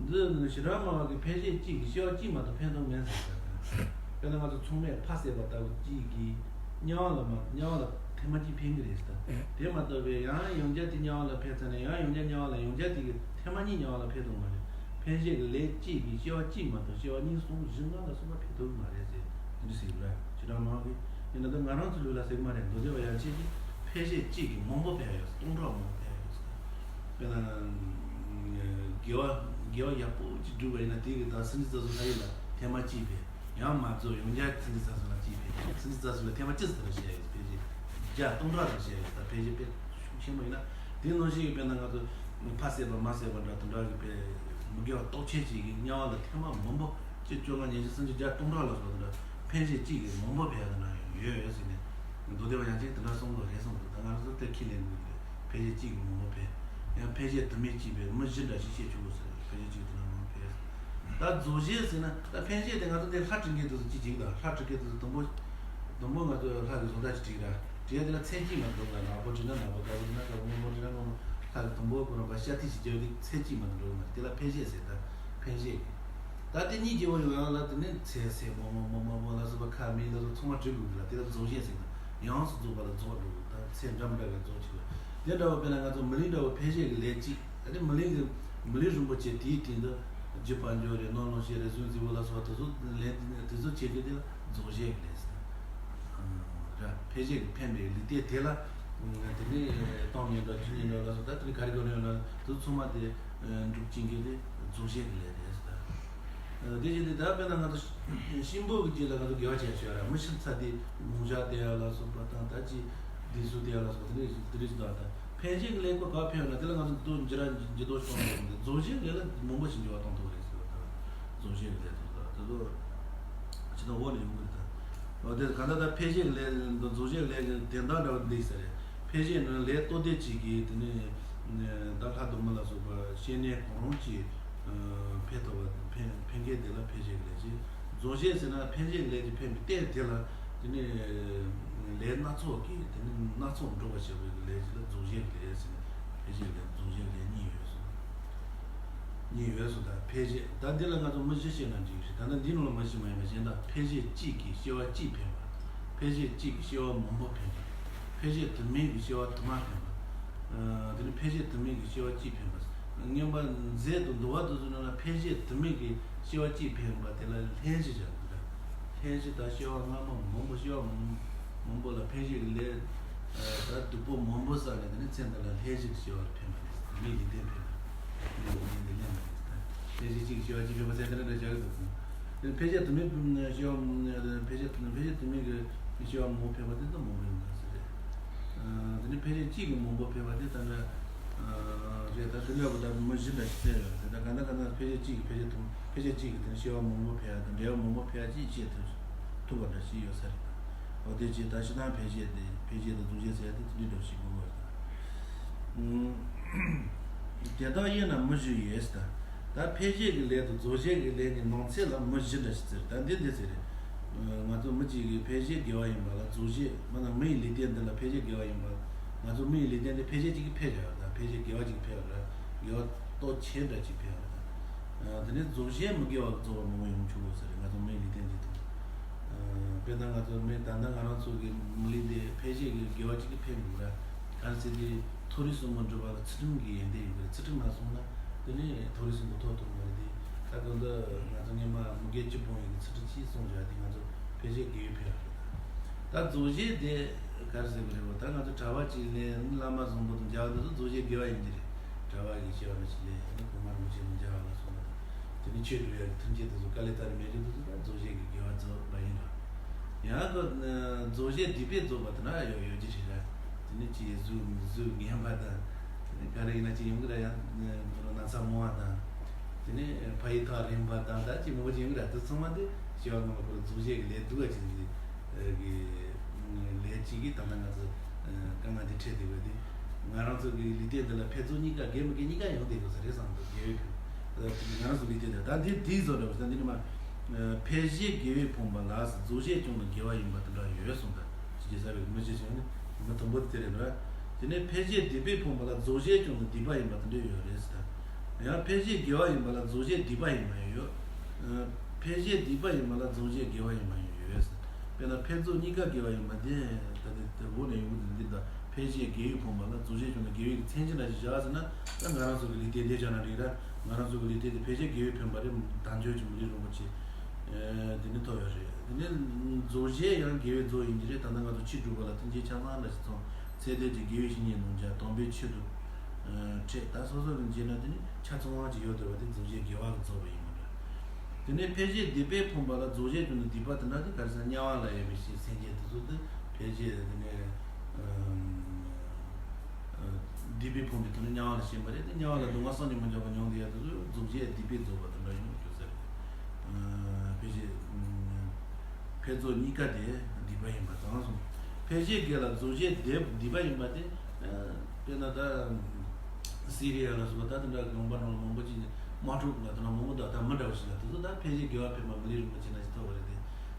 འདི་ཞི་དྲག་སྨྲ་བ་གི་འཕེན་བྱེད་གཅིག་གིས་སྐྱེ་བ་གཅིག་མ་གཏོགས་འཕེན་ཐུབ་མེད་ཟེར་ཟེར། དཔེར་ན་ང་ཚོ་མཚུངས་མེད་ཕ་བསད་པ་ལྟ་བུ་གཅིག་གིས་དམྱལ་བ་ལ་མ་དམྱལ་བ་ལ་ཐེངས་མ་གཅིག་འཕེན་གྱི་རེད་ཟེར། དེ་མ་གཏོགས་པའི་ཡང་ཡང་བསྐྱར་དེ་དམྱལ་བ་ལ་འཕེན་ཚར་ནས་ཡང་ཡང་བསྐྱར་དམྱལ་བ་ལ་ཡང་བསྐྱར་དེ་གི་ཐེངས་མ་གཉིས་དམྱལ་བ་ལ་འཕེན་ཐུབ་མ་རེད། འཕེན་བྱེད་ཀྱི་ལས་གཅིག་གིས་སྐྱེ་བ་གཅིག་མ་གཏོགས་སྐྱེ་བ་གཉིས་གསུམ་བཞི་ལྔ་ལ་སོགས་པ་འཕེན་ཐུབ་ཀྱི་མ་རེད་ཟེར། དེ་འདྲ་ཟེར་གྱི་རེད། ཞི་དྲག་སྨྲ་བ་གིས། ཡིན་ན་ད་ང་རང་ཚོའི་ལུགས་ལ་ཟེར་གྱི་མ་རེད། མདོ་སྡེ་པ་ཡན་ཆད་ཀྱིས་འཕེན་བྱེད་གཅིག་གིས་མང་པོ་འཕེན་ཡོད་ཟེར། སྟོང་ཕྲག་མང་པོ་འཕེན་ཡོད་ཟེར། དཔེར་ན་དགེ་བ་དགེ་བ་ཡག་པོ་གཅིག་བསྒྲུབས་པ་ཡིན་ན་དེ་གི་ད་སུམ་ཅུ་རྩ་གསུམ་ལྷ་ཡུལ་ལ་ཐེངས་མ་གཅིག་འཕེན། ཡང་མ་རྫོགས་ཡང་བསྐྱར་ཚན་རིག་རྩ་གསུམ་ལ་གཅིག་ཕན། ཚན་རིག་རྩ་གསུམ་ལ་ཐེངས་མ་གཅིག་ཙམ་ཞིག་ཡོད། ཕལ་ཆེར་བརྒྱ་སྟོང་ཕྲག་ཙམ་ཞིག་ཡོད། ད་ཕལ་ཆེར་དཔེ་ཆེན་པོ་ཡིན་ན་དེ་ནང་བཞིན་གྱི་དཔེར་ན་ང་ཚོ་ཕ་བསད་པ་མ་བསད་པ་འདྲ་དེ་འདྲ་གི་དཔེ་མི་དགེ་བ་སྟོབས་ཆེན་ཅིག་གི་དམྱལ་བ་ལ་ཐེངས་མ་མང་པོ་ཅིག་བཅོ་ལྔ་ཉེར་བཞི་སུམ་ཅུ་བརྒྱ་སྟོང་ཕྲག་ལ་སོགས་དེ་འདྲ་ཕན་བཞེས་གཅིག་གི་མང་པོ་ཕན་ཡག་དེ་འདྲ་ཡང་ཡོད་ཡོད་ཟེར་ནས་མདོ་སྡེ་པ་ཡན་ཆད་དེ་འདྲ་གསུངས་འདུག་རེད་གསུངས་འདུག་ད་ང་ཚོ་དེ་ཁས་ལེན་དགོས་རེད། ཕན་བཞེས་གཅིག་གི་མང་པོ་ཕན། ཡང་ཕན་བཞེས་དུ་མས་གཅིག་པའི་མི་བཞི་འདྲ་ཞིག་བཤད་ཆོག་གོ་ཟེར། ཕན་བཞེས་གཅིག་དེ་འདྲ་མང་པོ་ཕན། ད་རྫོགས་བྱེད་ཟེར་ན་ད་ཕན་བཞེས་དེ་ང་ཚོ་འདི་ལྷ་བྲིས་མཁན་དེ་ཚོ་གཅིག་གཅིག་དང་ལྷ་བྲིས་མཁན་དེ་ཚོ་དུམ་བུ་དུམ་བུ་ང་ཚོ་ལྷ་གི་བཟོ་ལྟ་ཅིག་བྲིས་ར་བྲིས་ཡ་དེ་ལ་ཚད་གཅིག་མ་འདུག་ལ། ནག་པོ་བྲིས་ན་ནག་པོ། དཀར་པོ་བྲིས་ན་དཀར་པོ། སྔོན་པོ་བྲིས་ན་སྔོན་པོ། ལྷ་གི་དུམ་བུ་ཁོ་རང་པ་ཤ་ཐིག་ཅིག་བརྒྱབ་དེ་ཚད་གཅིག་མ་འདུག་ལ། དེ་ལ་ཕན་བཞེས་ཟེར། ད་ཕན་བཞེས་ཀྱི། ད་དེ་གཉིས་ཀྱི་བར་ཡོང་ཡང་ལ་དེ་ནི་ཚེ་ཚེ་མོ་མོ་མོ་མོ་མོ་ལ་སོགས་པ་ཁ་མིག་ལ་སོགས་ཚང་མ་བྲི་དགོས་འདུག་ལ། དེ་ལ་རྫོགས་བྱེད་ཟེར་ན་ཡོངས་སུ་རྫོགས་པ་ལ་རྫོགས་འགྲོ་དགོས། ད་ཚེ་འདྲ་མི་འདྲ་ག་རྫོགས་བྱེད་དགོས། དེ་འདྲ་བ་དཔེར་ན་ང་ཚོ་མི་ལུས་འདྲ་བོ་ཕན་བཞེས་ཀྱི་ལས་གཅིག་ཨ་ནི་མི་ལུས་ཀྱི་མི་ལུས་རིན་པོ་ཆེ་དེའི་སྟེང་དུ་རྒྱུ་དཔལ་འབྱོར་རེད། ནོར་ལོངས་སྤྱོད་རེད། གཟུགས་མཛེས་པོ་ལ་སོགས་པ་དེ་ཚོ་ལས་དེ་ཚོ་བྱེད་རྒྱུ་དེ་ལ་རྫོགས་བྱེད་ཀྱི་ལས་ཟེར། ར་ཕན་བཞེས་ཀྱི་ཕན་པའི་ལུས་རྟེན་དེ་ལ་དེ་ནི་སྟོང་ཉིད་འདྲ་རྒྱུ་ཉིད་འདྲ་ལ་སོགས་ད་དེ་ནི་ག་རེ་ག་རེ་ཡོད་ན་དེ་ཚོ་ཚང་མ་དེ། འགྲུབ་ཅིང་གི་དེ་རྫོགས་བྱེད་ཀྱི་ལས་རེད་ཟེར། དེ་བཞིན་དུ་ད་དཔེར་ན་ང་ཚོ་གཤིན་པོ་གི་རྗེས་ལ་ང་ཚོ་དགེ་བ་བྱས་བྱས་ར་མི་ཤི་ཚ་དེ་རྨུགས་ཞགས་དེ་ཡ་ལ་སོགས་པ་དང་ད་ཅི་དེ་ཚོ་དེ་ཡ་ལ་སོགས་དེ་རིགས་དེ་རིགས་དང་ད་ཕན་བཞེས་ཀྱི་ལས་ཀོ་ག་ཕན་ཡོད་ན་དེ་ལ་ང་ཚོ་དུ་འགྱུར་ར་འགྱུར་ལྡོག་བྱུང་ཡོད་འདི་རྫོགས་བྱེད་ཀྱི་ལས་མང་པོ་ཞིག་འགྱུར་བ་གཏོང་ཐུབ་རེད་ཟེར་བ་ད་རྫོགས་བྱེད་ཀྱི་ལས་དེ་ད་དེ་ཚོ་ཇི་ལྟར་འོག་ནས་ཡོང་གི་རེད་ད། འོ་དེ་གང་ལྟར་ད་ཕན་བཞེས་ཀྱི་ལས་འདི་རྫོགས་བྱེད་ཀྱི་ལས་ཀྱི་དོན་དག་འདྲ་བ་འདི་ཟེར་རེད། ཕན་བཞེས་ནི་ལས་སྟོབས་ལྡན་གཅིག་གིས་དེ་ནི་ད་ལྷ་དུ་མ་ལ་སོགས་པ་བཤེས་གཉེན་གང་རུང་གིས་ཕན་ཐོགས་པ་ཕན་ཕན་མཁན་དེ་ལ་ཕན་བཞེས་ཀྱི་ལས་ཀྱི། རྫོགས་བྱེད་ཟེར་ན་ཕན་བཞེས་ཀྱི་ལས་ཀྱི་ཕན་པའི་རྟེན་དེ་ལ་དེ་ནི་ལས་སྣ་ཚོགས་ཀྱིས་དེ་ནི་སྣ་ཚོགས་འགྲུབ་པར་བྱེད་པའི་ལས་ཀྱི་ལ་རྫོགས་བྱེད་ཀྱི་ལས་ཟེར་ནས་ཕན་བཞེས་ཀྱི་ལས་རྫོགས་བྱེད་ཀྱི་ལས་གཉིས་ཡོད་གསུངས། གཉིས་ཡོད་གསུངས། ད་ཕན་བཞེས་ད་འདི་ལ་ང་ཚོ་མི་བཞི་བཤད་ན་འགྲིག་གི་རེད། ད་ནི་འདི་ནང་ལ་མི་བཞི་མ་ཡིན་པ་གཞན་དག་ཕན་བཞེས་གཅིག་གིས་སྐྱེ་བ་གཅིག་འཕེན་པ། ཕན་བཞེས་གཅིག་གིས་སྐྱེ་བ་མང་པོ་འཕེན་པ། ཕན་བཞེས་དུ་མའི་གིས་སྐྱེ་བ་དུ་མ་འཕེན་པ། ཨ་དེ་ནི་ཕན་བཞེས་དུ་མའི་གིས་སྐྱེ་བ་གཅིག་འཕེན་པ། ངན་པ་མཛད་དུ་འདུལ་བ་དུ་བཟུང་ན་ཕན་བཞེས་དུ་མའི་གིས་སྐྱེ་བ་གཅིག་འཕེན་པ་དེ་ལ་ལྷན་ཅིག་བྱ་དགོས་ལ། ལྷན་ཅིག་དང་སྐྱེ་བ་སྔ་མ་མང་པོ་སྐྱེ་བ་མང་པོ་ལ་ཕན་བཞེས་ཀྱི་ལས་ད་སྡུག་པོ་མང་པོ་བསགས་ནས་དེ་ནི་ཚེ་འདི་ལ་ལྷན་ཅིག་སྐྱེ་བ་ལ་འཕེན་པ་རེད། དུ་མའི་ལུས་རྟེན་འཕེན་པ་རེད། དུ་མའི་ལུས་རྟེན་འདི་ལེན་པ་རེད། ལྷན་ཅིག་གཅིག་སྐྱེ་བ་གཅིག་འཕེན་པ་ཚེ་འདི་ལ་འདྲ་བྱ་གི་འདུག་གསུངས། དེ་ཕན་བཞེས་དུ་མའི་སྐྱེ་བ་ཕན་བཞེས་ཕན་བཞེས་དུ་མའི་གི་སྐྱེ་བ་མང་པོ་འཕེན་པ་དེ་ད་མང་པོ་ཡོང་གི་ཟེར་རེད། དེ་ནི་ཕན་བཞེས་གཅིག་གིས་མང་པོ་འཕེན་པ་དེ་ད་འདྲ་རེད། ད་དེ་ལས་པ་ད་མི་བཞི་འདྲ་ཞིག་བསྟན་ཡོད་རེད། ད་ག་ན་ག་ན་ཕན་བཞེས་གཅིག་གིས་ཕན་བཞེས་དུ་ཕན་བཞེས་གཅིག་གིས་དེ་ནི་སྐྱེ་བ་མང་པོ་འཕེན་ཡ་དང་འབྲེལ་བ་མང་པོ་འཕེན་ཡ་གཅིག་བཤད་ཐུབ་ཐུབ་པ་འདྲ་ཞིག་ཡོད་ས་རེད། འོ་དེ་ཅི་ད་ཕྱི་ནང་ཕན་བཞེས་དེ་ཕན་བཞེས་དང་རྫོགས་བྱེད་ཟེར་ཡ་དེ་དེ་འདྲ་འདྲ་ཞིག་དགོས་པ་རེད། དེ་དག་དབྱེ་ན་མི་བཞི་ཡོད་ཟེར། ད་ཕན་བཞེས་ཀྱི་ལས་དང་རྫོགས་བྱེད་ཀྱི་ལས་ཀྱི་ནང་ཚན་ལ་མི་བཞི་འདྲ་ཞིག་ཟེར། ད་འདི་འདི་ཟེར་རེད། ང་ཚོ་མི་གཅིག་གིས་ཕན་བཞེས་དགེ་བ་ཡིན་པ་ལ་རྫོགས་བྱེད་མ་ན་མི་ཡི་ལུས་རྟེན་འདི་ལ་ཕན་བཞེས་དགེ་བ་ཡིན་པ། ང་ཚོ་མི་ཡི་ལུས་རྟེན་འདི་ཕན་བཞེས་གཅིག་གིས་འཕེན་བཞག་ཡོད། ད་ཕན་བཞེས་དགེ་བ་གཅིག་འཕེན་ཡོད་ར། དགེ་བ་སྟོབས་ཆེན་འདྲ་གཅིག་འཕེན་ཡོད་ར། དེ་ནས་རྫོགས་བྱེད་མི་དགེ་བ་གི་རྫོགས་པ་མང་པོ་ཡོང་ཆོག་གོ་ཟེར་རེད། ང་ཚོ་མི་ཡི་ལུས་རྟེན་འདི་དང་། དཔེར་ན་ང་ཚོ་མི་ད་ལྟ་ང་རང་ཚོ་གི་མི་ལུས་འདི་ཕན་བཞེས་ཀྱི་དགེ་བ་གཅིག་གིས་འཕེན་དགོས་ར། གང་ཟེར་དུས་མཐོ་རིས་གསུམ་པོ་འགྲུབ་པ་ལ་ཚུལ་ཁྲིམས་ཀྱི་ཡོན་ཏན་ཡོད་པ་རེད། ཚུལ་ཁྲིམས་མ་བསྲུངས་ན་དེ་ནས་མཐོ་རིས་གསུམ་པོ་ཐོབ་ཐུབ་མ་རེད་དེ། ད་གང་ལྟར་ང་ཚོ་སྔོན་མ་མི་དགེ་བཅུ་སྤོང་ཡས་ཀྱི་ཚུལ་ཁྲིམས་གཅིག་བསྲུང་བྱས་དེ་ང་ཚོ་ཕན་བཞེས་དགེ་བའི་ཕན་ཡོན་རེད། ད་རྫོགས་བྱེད་དེ་ག་རེ་ཟེར་གི་རེད་བ། ད་ང་ཚོ་གྲྭ་པ་གཅིག་ལས་བླ་མ་བཟང་པོ་དང་མཇལ་བ་དེ་ཚོ་རྫོགས་བྱེད་དགེ་བ་ཡིན་གྱི་རེད། གྲྭ་པ་གིས་སྐྱེ་བ་ན་ཆི་ལས་ཡང་ན་གོང་མ་རིན་པོ་ཆེ་དང་མཇལ་བ་ལ་སོགས་པ་དང་། དེ་ནས་ཆོས་སྒྲུབ་ཡ་གི་ཐུན་བཅད་དེ་ཚོ་དཀའ་ལས་ད་རེས་མེད་རྒྱུ་དེ་ཚོ་ད་རྫོགས་བྱེད་ཀྱི་དགེ་བ་རྫོགས་པ་ཡིན་ར། ཡང་གི་རྫོགས་བྱེད་སྡིག་པས་རྫོགས་པ་དེ་འདྲ་ཡོད་ཡོད་ཀྱི་རེད་ར། དེ་ནས་ཅི་གཟུགས་གཟུགས་ངན་པ་དང་། དེ་ནས་ག་རེ་ཡིན་ན་ཅི་ཡོང་གི་ར། ཡང་ན་ཚ་མང་བ་དང་། དེ་ནས་ཕ་ཡི་ཐག་རིང་བ་དང་ད་ཅི་མང་པོ་ཅི་ཡོང་གི་ར། དེ་ཚང་མ་དེ་སྐྱེ་བ་སྔ་མ་ཁོ་རང་རྫོགས་བྱེད་ཀྱི་ལས་སྡུག་པ་ཅིག་གི་ལས་ཅིག་གིས་ད་ལྟ་ང་ཚོ་དཀའ་ངལ་དེ་འཕྲད་བསྡད་པ་དེ། ང་རང་ཚོ་གི་ལུས་རྟེན་འདི་ལ་ཕན་ཚུན་གཉིས་ཀ་དགེ་མི་དགེ་གཉིས་ཀ་ཡོང་བསྡད་དགོས་ས་རེད་བསམ་འདུག་དགེ་བའི་ང་རང་ཚོ་ལུས་རྟེན་འདི་ད་འདི་དེའི་བཟོ་འདྲ་བ་ཟེར་འདི་ནི་མ། ཕལ་ཆེར་དགེ་བས་ཕོངས་པ་ལ་རྫོགས་བྱེད་ཀྱང་ནི་དགེ་བ་ཡིན་པ་དེ་འདྲ་ཡོད་གསུངས་ད། ཅི་བྱེད་ས་བའི་མི་ཅི་བྱུང་ནི་མི་དུམ་བུ་དེ་རེད་འདྲ། དེ་ནས་ཕལ་ཆེར་སྡིག་པས་ཕོངས་པ་ལ་རྫོགས་བྱེད་ཀྱང་ནི་སྡིག་པ་ཡིན་པ་དེ་འདྲ་ཡོད་རེད་ཟེར་ད། ཡང་ཕལ་ཆེར་དགེ་བ་ཡིན་པ་ལ་རྫོགས་བྱེད་སྡིག་པ་ཡིན་པ་ཡང་ཡོད། ཕལ་ཆེར་སྡིག་པ་ཡིན་པ་ལ་རྫོགས་བྱེད་དགེ་བ་ཡིན་པ་ཡང་ཡོད་ཟེར། དཔེར་ན་ཕན་ཚུན་གཉིས་ཀ་དགེ་བ་ཡིན་པ་དེ་ད་དེ་དེ་འོག་ནས་ཡོང་གི་འདི་ད་ཕལ་ཆེར་དགེ་བས་ཕོངས་པ་ལ་རྫོགས་བྱེད་ཀྱང་ནི་དགེ་བའི་མཚན་ཅན་འདྲ་ཞིག་བཞག་ཟེར་ན་ད་ང་རང་ཚོ་གི་ལུས་རྟེན་འདི་བྱ་ན་འགྲིག་ར། ང་རང་ཚོ་གི་ལུས་རྟེན་འདི་ཕལ་ཆེར་དགེ་བས་ཕན་པ་རེད། དལ་འབྱོར་གྱི་མི་ལུས་རིན་པོ་ཆེ་དེ་ནི་ཐོབ་ཡོད་རེད། དེ་ནི་རྫོགས་བྱེད་ཡང་དགེ་བས་རྫོགས་ཡིན་གྱི་རེད། ད་ལྟ་ང་ཚོ་ཕྱི་སྒྲུབ་པ་ལ་ཐུན་བཅད་ཆ་ཚང་འདྲ་ཞིག་ཚང་ཚད་ལྡན་གྱི་དགེ་བའི་བཤེས་གཉེན་དང་མཇལ་དམ་པའི་ཆོས་དང་འཕྲད། ད་སོ་སོ་གི་མཇལ་ན་དེ་ནི་ཆ་ཚང་བ་ཅིག་ཡོད་བསྡད་པ་དེ་རྫོགས་བྱེད་དགེ་བ་གི་རྫོགས་པ་ཡིན་པ་འདྲ། དེ་ནས་འཕེལ་བྱེད་སྡིག་པས་ཕོངས་པ་ལ་རྫོགས་བྱེད་ཀྱང་ནི་སྡིག་པ་དེ་འདྲ་དེ་ག་རེ་ཟེར། དམྱལ་བ་ལ་ཡོད་པའི་ཕྱིར་སེམས་ཅན་དེ་ཚོ་དེ་འཕེལ་བྱེད་དེ་ནས་སྡིག་པས་ཕོངས་པའི་དོན་ནི་དམྱལ་བ་ལ་ཞེན་པ་རེད། དེ་དམྱལ་བ་ལ་སྡུག་བསྔལ་བསམ་གྱིས་མི་ཁྱབ་པ་མྱོང་བསྡད་ཡ་དེ་ཚོ་རྫོགས་བྱེད་སྡིག་པས་རྫོགས་པ་དེ་འདྲ་ཡིན་ནོ་ཞུ་ས་རེད། འཕེལ་བྱེད་འཕེལ་རྫོགས་གཉིས་ཀ་དེ་སྡིག་པ་ཡིན་པ་དྲངས་སོང་། འཕེལ་བྱེད་བརྒྱད་ལ་རྫོགས་བྱེད་སྡིག་སྡིག་པ་ཡིན་པ་དེ། དཔེར་ན་ད། སི་རི་ཡ་ལ་སོགས་པ་ད་དེ་འདྲ་ལུང་པ་ནང་ལ་མང་པོ་ཅིག་ནས་དམག་འཁྲུག་ལ་དེ་འདྲ་མང་པོ་འདུག་ད་མི་འདྲ་བ་ཞིག་ལ་དེ་ཚོ་ད་འཕེལ་བྱེད་དགེ་བ་འཕེལ་མ་མི་ལུས་རིན་པོ་ཆེ་ན་ཞིག་ཐོབ་པ་རེད་དེ།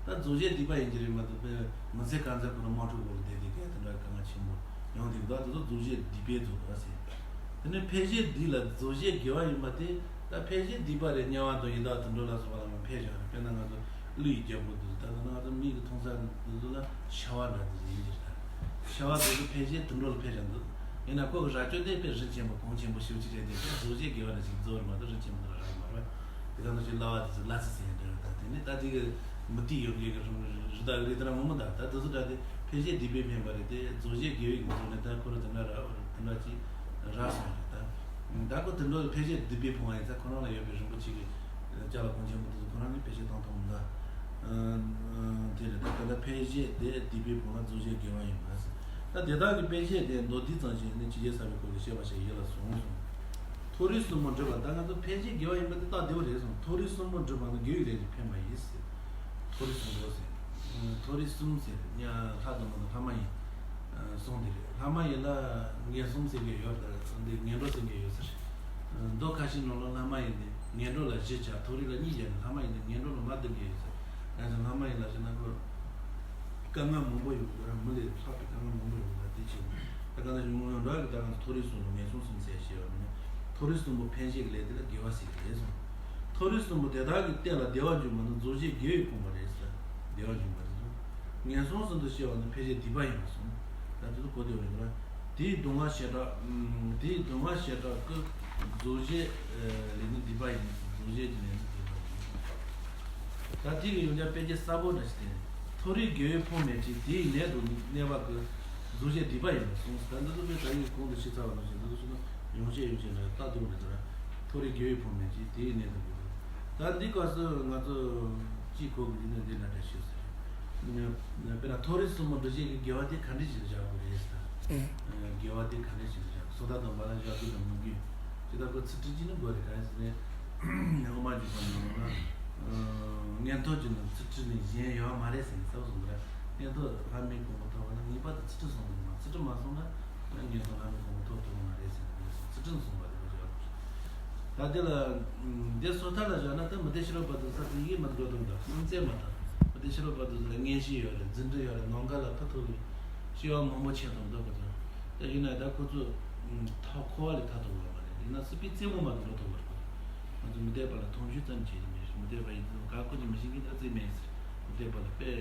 ད་རྫོགས་བྱེད་སྡིག་པ་ཡིན་གྱི་རེད་མ་གཏོགས་དཔེ་མི་ཚེ་གང་ཚ་ཁོ་ན་དམག་འཁྲུག་འོག་ལ་བསྡད་དེ་གས་དེ་འདྲ་དཀའ་ངལ་ཆེན་པོ་ཡོང་དེ་འདུག་དེ་ཚོ་རྫོགས་བྱེད་སྡིག་པས་རྫོགས་པ་ཟེར། དེ་ནས་འཕེལ་བྱེད་སྡིག་ལ་རྫོགས་བྱེད་དགེ་བ་ཡིན་པ་དེ། ད་འཕེལ་བྱེད་སྡིག་པ་རེད། དམྱལ་བ་དང་ཡི་དྭགས་དུད་འགྲོ་ལ་སོགས་པ་ལ་ཡང་འཕེལ་བཞག་རེད། དཔེར་ན་ང་ཚོ་ཀླུ་ཡི་རྒྱལ་པོ་འདུག་ད་ད་ང་ཚོ་མིག་གིས་མཐོང་ས་འདི་ཚོ་ལ་ཤ་བ་འདྲ་འདི་ཚོ་ཡིན་གྱི་རེད། ད་ཤ་བ་འདི་ཚོ་འཕེལ་བྱེད་དུད་འགྲོ་ལ་འཕེལ་བཞག་འདུག་ཡིན་ན་ཁོ་གི་རྭ་ཅོ་དེ་དཔེ་རི་ཆེན་པོ་གངས་ཆེན་པོ་ཞེ་པོ་ཅིག་རེད་དེ། དེ་རྫོགས་བྱེད་དགེ་བ་འདྲ་ཞིག་རྫོགས་རེད་མ་གཏོགས་རི་ཆེན་པོ་འདི་ལ་རག་མ་རེད། དེ་ག་ནང་བཞིན་གླ་བ་དེ་ཚོ་གླ་རྩི་ཟེར་ཡ་འདྲ་རེད། ད་དེ་ནི་ད་དེ་གི་མུ་ཏིག་ཡོད་མཁན་གི་རི་རི་དྭགས་རེད། དེ་འདྲ་ངོ་མ་ད་ད་དེ་ཚོ་འདྲ་དེ་འཕེལ་བྱེད་སྡིག་པས་འཕེན་པ་རེད་དེ། རྫོགས་བྱེད་དགེ་བའི་གི་ཚོགས་ནི་ད་ཁོ་ར་དེ་འདྲ་ར་དེ་འདྲ་ཅིག་རག་སོང་རེད་ད། ད་ཁོ་དེ་འདྲ་འཕེལ་བྱེད་སྡིག་པས་ཕོངས་པ་ཡིན་ཙང་ཁོ་རང་ལ་ཡོད་པའི་རིན་པོ་ཆེ་གི་ཅ་ལག་གོང་ཆེན་པོ་དེ་ཚོ་ཁོ་རང་གིས་བེད་སྤྱོད་བཏང་ཐུབ་མི་འདུག་དེ་རེད། ད་ད་ལྟ་འཕེལ་བྱེད་དེ་སྡིག་པས་ཕོངས་ལ་རྫོགས་བྱེད་དགེ་བ་ཡིན་པ་ཟེར། ད་དེ་དག་གི་འཕེལ་བྱེད་དེ་མདོ་སྡེ་ཙམ་ཞིག་ནི་ཇི་སྐད་བསམ་པའི་སྐོར་གྱི་བཤད་པ་ཞིག་ཡིད་ལ་ཟུངས་སོང་། མཐོ་རིས་གསུམ་པོ་འགྲུབ་པ། ད་ང་ཚོ་འཕེལ་བྱེད་དགེ་བ་ཡིན་པ་དེ་རྟགས་བདེ་བོ་རེད་གསུངས། མཐོ་རིས་གསུམ་པོ་འགྲུབ་པ་ནི་དགེ་བའི་ལས་ཀྱིས་འཕེན་པ་ཡིན་ཟེར། མཐོ་རིས་གསུམ་པོ་ཟེར། མཐོ་རིས་གསུམ་ཟེར་ཡང་ལྷ་དང་མི་དང་ལྷ་མ་ཡིན་གསུམ་དེ་རེད། ལྷ་མ་ཡིན་ལ་ངན་གསུམ་ཟེར་མཁན་ཡོད་རེད། འདི་ངན་འགྲོ་ཟེར་མཁན་ཡོད་ས་རེད། མདོ་ཁ་ཤས་ནང་ལ་ལྷ་མ་ཡིན་དེ་ངན་འགྲོ་ལ་བཞི་བྱ། མཐོ་རིས་ལ་གཉིས་བྱ་ནས་ལྷ་མ་ཡིན་དེ་ངན་འགྲོ་ལ་མ་བསྡུ་མཁན་ཡོད་ས་རེད། ཡང་ཅིག་ལྷ་མ་ཡིན་ལ་བྱས་ན་ཁོ་དཀའ་ངལ་མང་པོ་ཡོང་གི་རེད། མི་ལས་ལྷག་པའི་དཀའ་ངལ་མང་པོ་ཡོང་གི་རེད། དེ་བྱས་ནས་ད་ག་ནང་བཞིན་ངོ་ཡོང་འདྲ་གི་ད་ག་ཚོད་མཐོ་རིས་གསུམ་ལ་ངན་སོང་གསུམ་ཟེར་བཤད་པ་ནི་མཐོ་རིས་གསུམ་པོ་འཕེན་བྱེད་ཀྱི་ལས་དེ་ལ་དགེ་བ་ཟེར་གི་རེད་གསུངས། མཐོ་རིས་གསུམ་པོ་དེ་དག་གི་སྟེང་ལ་བདེ་བ་འབྱུང་བ་ནི་རྫོགས་བྱེད་དགེ་བས་ཕོངས་པ་རེད་ཟེར། བདེ་བ་འབྱུང་བ་རེད་གསུངས། ངན་སོང་གསུམ་དུ་སྐྱེ་བ་ནི་འཕེལ་བྱེད་སྡིག་པ་ཡིན་པར་གསུངས། ད་དེ་ཚོ་གོ་བདེ་བ་རེད་ལ། དེའི་སྡུག་བསྔལ་བྱེ་བྲག་ཨུམ། དེའི་སྡུག་བསྔལ་བྱེ་བྲག་ཀུན། རྫོགས་བྱེད་ལས་ནི་སྡིག་པ་ཡིན། རྫོགས་བྱེད་ཀྱི་ལས་ནི་སྡིག་པ་ཡིན། ད་དེ་གི་ཡང་བསྐྱར་དཔེ་ཆ་གསལ་པོ་འདྲ་ཞིག་བསྟན། མཐོ་རིས་དགེ་བས་ཕོངས་མེད་ཅིང་། དེ་ཡི་གནས་དུ་གནས་པ་ཀུན། རྫོགས་བྱེད་སྡིག་པ་ཡིན་པར་གསུངས། ད་འདི་ཚོ་དཔེ་ད་ཡིག་གོང་དུ་ཞུས་ཚར་བ་ནང་བཞིན་འདི་ཚོ་ཚོ་ན་ཡོང་བྱེད་ཡོང་བྱེད་ན་རྟགས་དེ་མོ་རེད་ཟེར་ན། མཐོ་རིས་དགེ་བས་ཕོངས་མེད་ཅིང་། དེ་ཡི་གནས་དུ་གནས་པ། ད་འདི་སྐབས་སུ་ང་ཚོ་གཅིག་གོ་དགོས་ཀྱི་འདི་ནི་འདི་ལ་འདྲ་ཞིག་ཟེར། དཔེར་ན་མཐོ་རིས་གསུམ་པོ་འདུ་བྱེད་ཀྱི་དགེ་བ་དེ་ག་འདྲ་ཞིག་ལ་བཞག་དགོས་རེད་ཟེར། ཨེ། དགེ་བ་དེ་ག་འདྲ་ཞིག་ལ་བཞག་སོ་ཐར་སྡོམ་པ་ལ་བཞག་རྒྱུ་དང་མི་དགོས། ཇི་ལྟར་ཁོ་ཚིག་ཁྲིད་ཀྱི་ནི་དགོས་རེད། ག་རེ་ཟེར་ན། དབུ་མ་འཇུག་པ་ནང་ལ། མངོན་མཐོ་གྱུར་ནས་ཚིག་ཁྲིད་ནི་གཞན་ཡོད་མ་རེད་ཟེར་ནས་གསལ་པོ་གསུངས་པ་རེད། མངོན་མཐོ་ལྷ་མིའི་གོ་འཕང་ཐོབ་པ་ན་ངེས་པར་དུ་ཚིག་ཁྲིད་སོང་དགོས་མ། ཚིག་ཁྲིད་མ་སོང་ན་མངོན་མཐོ་ལྷ་མིའི་གོ་འཕང་ཐོབ་ཐུབ་མ་རེད་ཟེར་ནས་ཚིག་ཁྲིད་སོང་བ་དེ་ལ་བཞག་དགོས། ད་དེ་ལ་འདི་སོ་ཐར་ལ་བཞག་ན་ད་མུ་སྟེགས་ཤེས་རབ་བར་དུ་ས་དེ་ཡིད་མ་འགྲོ་དང་འདྲ་སེམས་ཙེ་མ་དང་མུ་སྟེགས་ཤེས་རབ་བར་དུ་ས་ལ་མངོན་ཤེས་ཡོད་རེད། འཛིན་གྲྭ་ཡོད་རེད། ནམ་མཁའ་ལ་ཕུ་ཐུག་རེད། སྐྱེ་བ་མང་པོ་ཆེ་དང་འདོད་པ་དང་། ད་ཡིན་ན་ད་ཁོ་ཚོ་ཐ་འཁོར་བ་ལས་ཐར་ཐུབ་པ་མ་རེད། ཡིན་ན་སྲིད་པའི་རྩེ་མོ་མ་དུ་འགྲོ་ཐུབ་པ་རེད། ང་ཚོ་མུ་སྟེགས་པ་ལ་མཐོང་ཆོས་ཙམ་བྱེད་ཀྱི་མེད། མུ་སྟེགས་པ་ཡིན་ཙང་ག་ཁོ་ཅིག་མི་ཤེས་མཁན་ད་རྩིས་མེད་ཟེར། མུ་སྟེགས་པ་ལ་དཔེ་